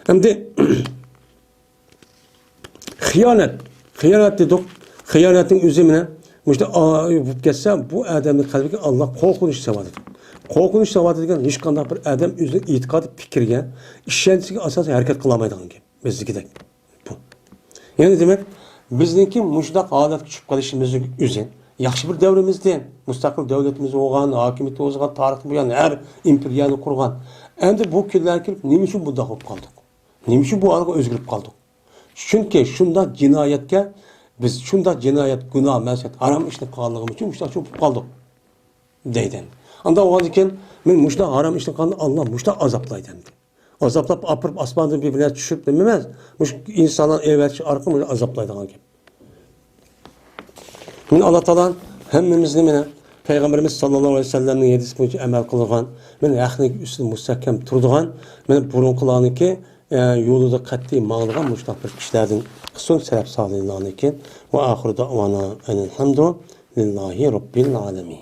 ئەمدى خىيانەت. خىيانەت دېدۇق. خىيانەتنىڭ ئۆزى مانا مۇشۇنداق ئا-، بولۇپ كەتسە، بۇ ئادەمنىڭ قەلبىگە ئاللا قورقۇنچ سالىدۇ. قورقۇنچ سالىدىغان ھېچقانداق بىر ئادەم ئۆزىنىڭ ئېتىقادى، پىكرىگە، ئىشەنچىگە ئاساسەن ھەرىكەت قىلالمايدىغان گەپ. بىزدىكىدەك. بۇ. يەنى دېمەك، بىزنىڭكى مۇشۇنداق ھالەتكە چۈشۈپ قېلىشىمىزنىڭ ئۆزى ياخشى بىر دەۋرىمىزدىن، مۇستەقىل دۆلىتىمىز بولغان، ھاكىمىيىتى بولغان، تارىختىن بۇيان ھەر ئىمپېرىيەنى قۇرغان. ئەمدى بۇ كۈنلەرگە كېلىپ نېمە ئۈچۈن بۇنداق بولۇپ قالدۇق؟ نېمە ئۈچۈن بۇ ھالغا ئۆزگىرىپ قالدۇق؟ چۈنكى شۇنداق جىنايەتكە، بىز شۇنداق جىنايەت، گۇناھ، مەسىيەت، ھارام ئىشنى قىلغانلىقىمىز ئۈچۈن مۇشۇنداق چۈشۈپ قالدۇق، دەيدۇ. ئانداق بولغاندىن كېيىن، مەن مۇشۇنداق ھارام ئىشنى قىلغاندا ئاللا مۇشۇنداق ئازابلايدۇ ئەمدى. ئازابلاپ ئاپىرىپ ئاسماندىن بىر نەرسە چۈشۈرۈپ نېمە ئەمەس، مۇشۇ ئىنسانلار ئەۋەتىش ئارقىلىق مۇشۇ ئازابلايدىغان گەپ. مانا ئاللا تائالا ھەممىمىزنى مانا پەيغەمبىرىمىز ساللاللاھۇ ئەلەيھى ۋەسەللەمنىڭ ھەدىسى بويىچە ئەمەل قىلغان، مانا ھەقنىڭ ئۈستىدە مۇستەھكەم تۇرىدىغان، مانا بۇرۇنقىلارنىڭكى، ئە، يولىدا قەتئىي ماڭىدىغان مۇشۇنداق بىر كىشىلەردىن قىلسۇن سەلەف سالىھلارنىڭكى. ۋە ئاخىرۇ دەئۋانا ئەنىل ھەمدۇ لىللاھى رەببىل ئالەمىن.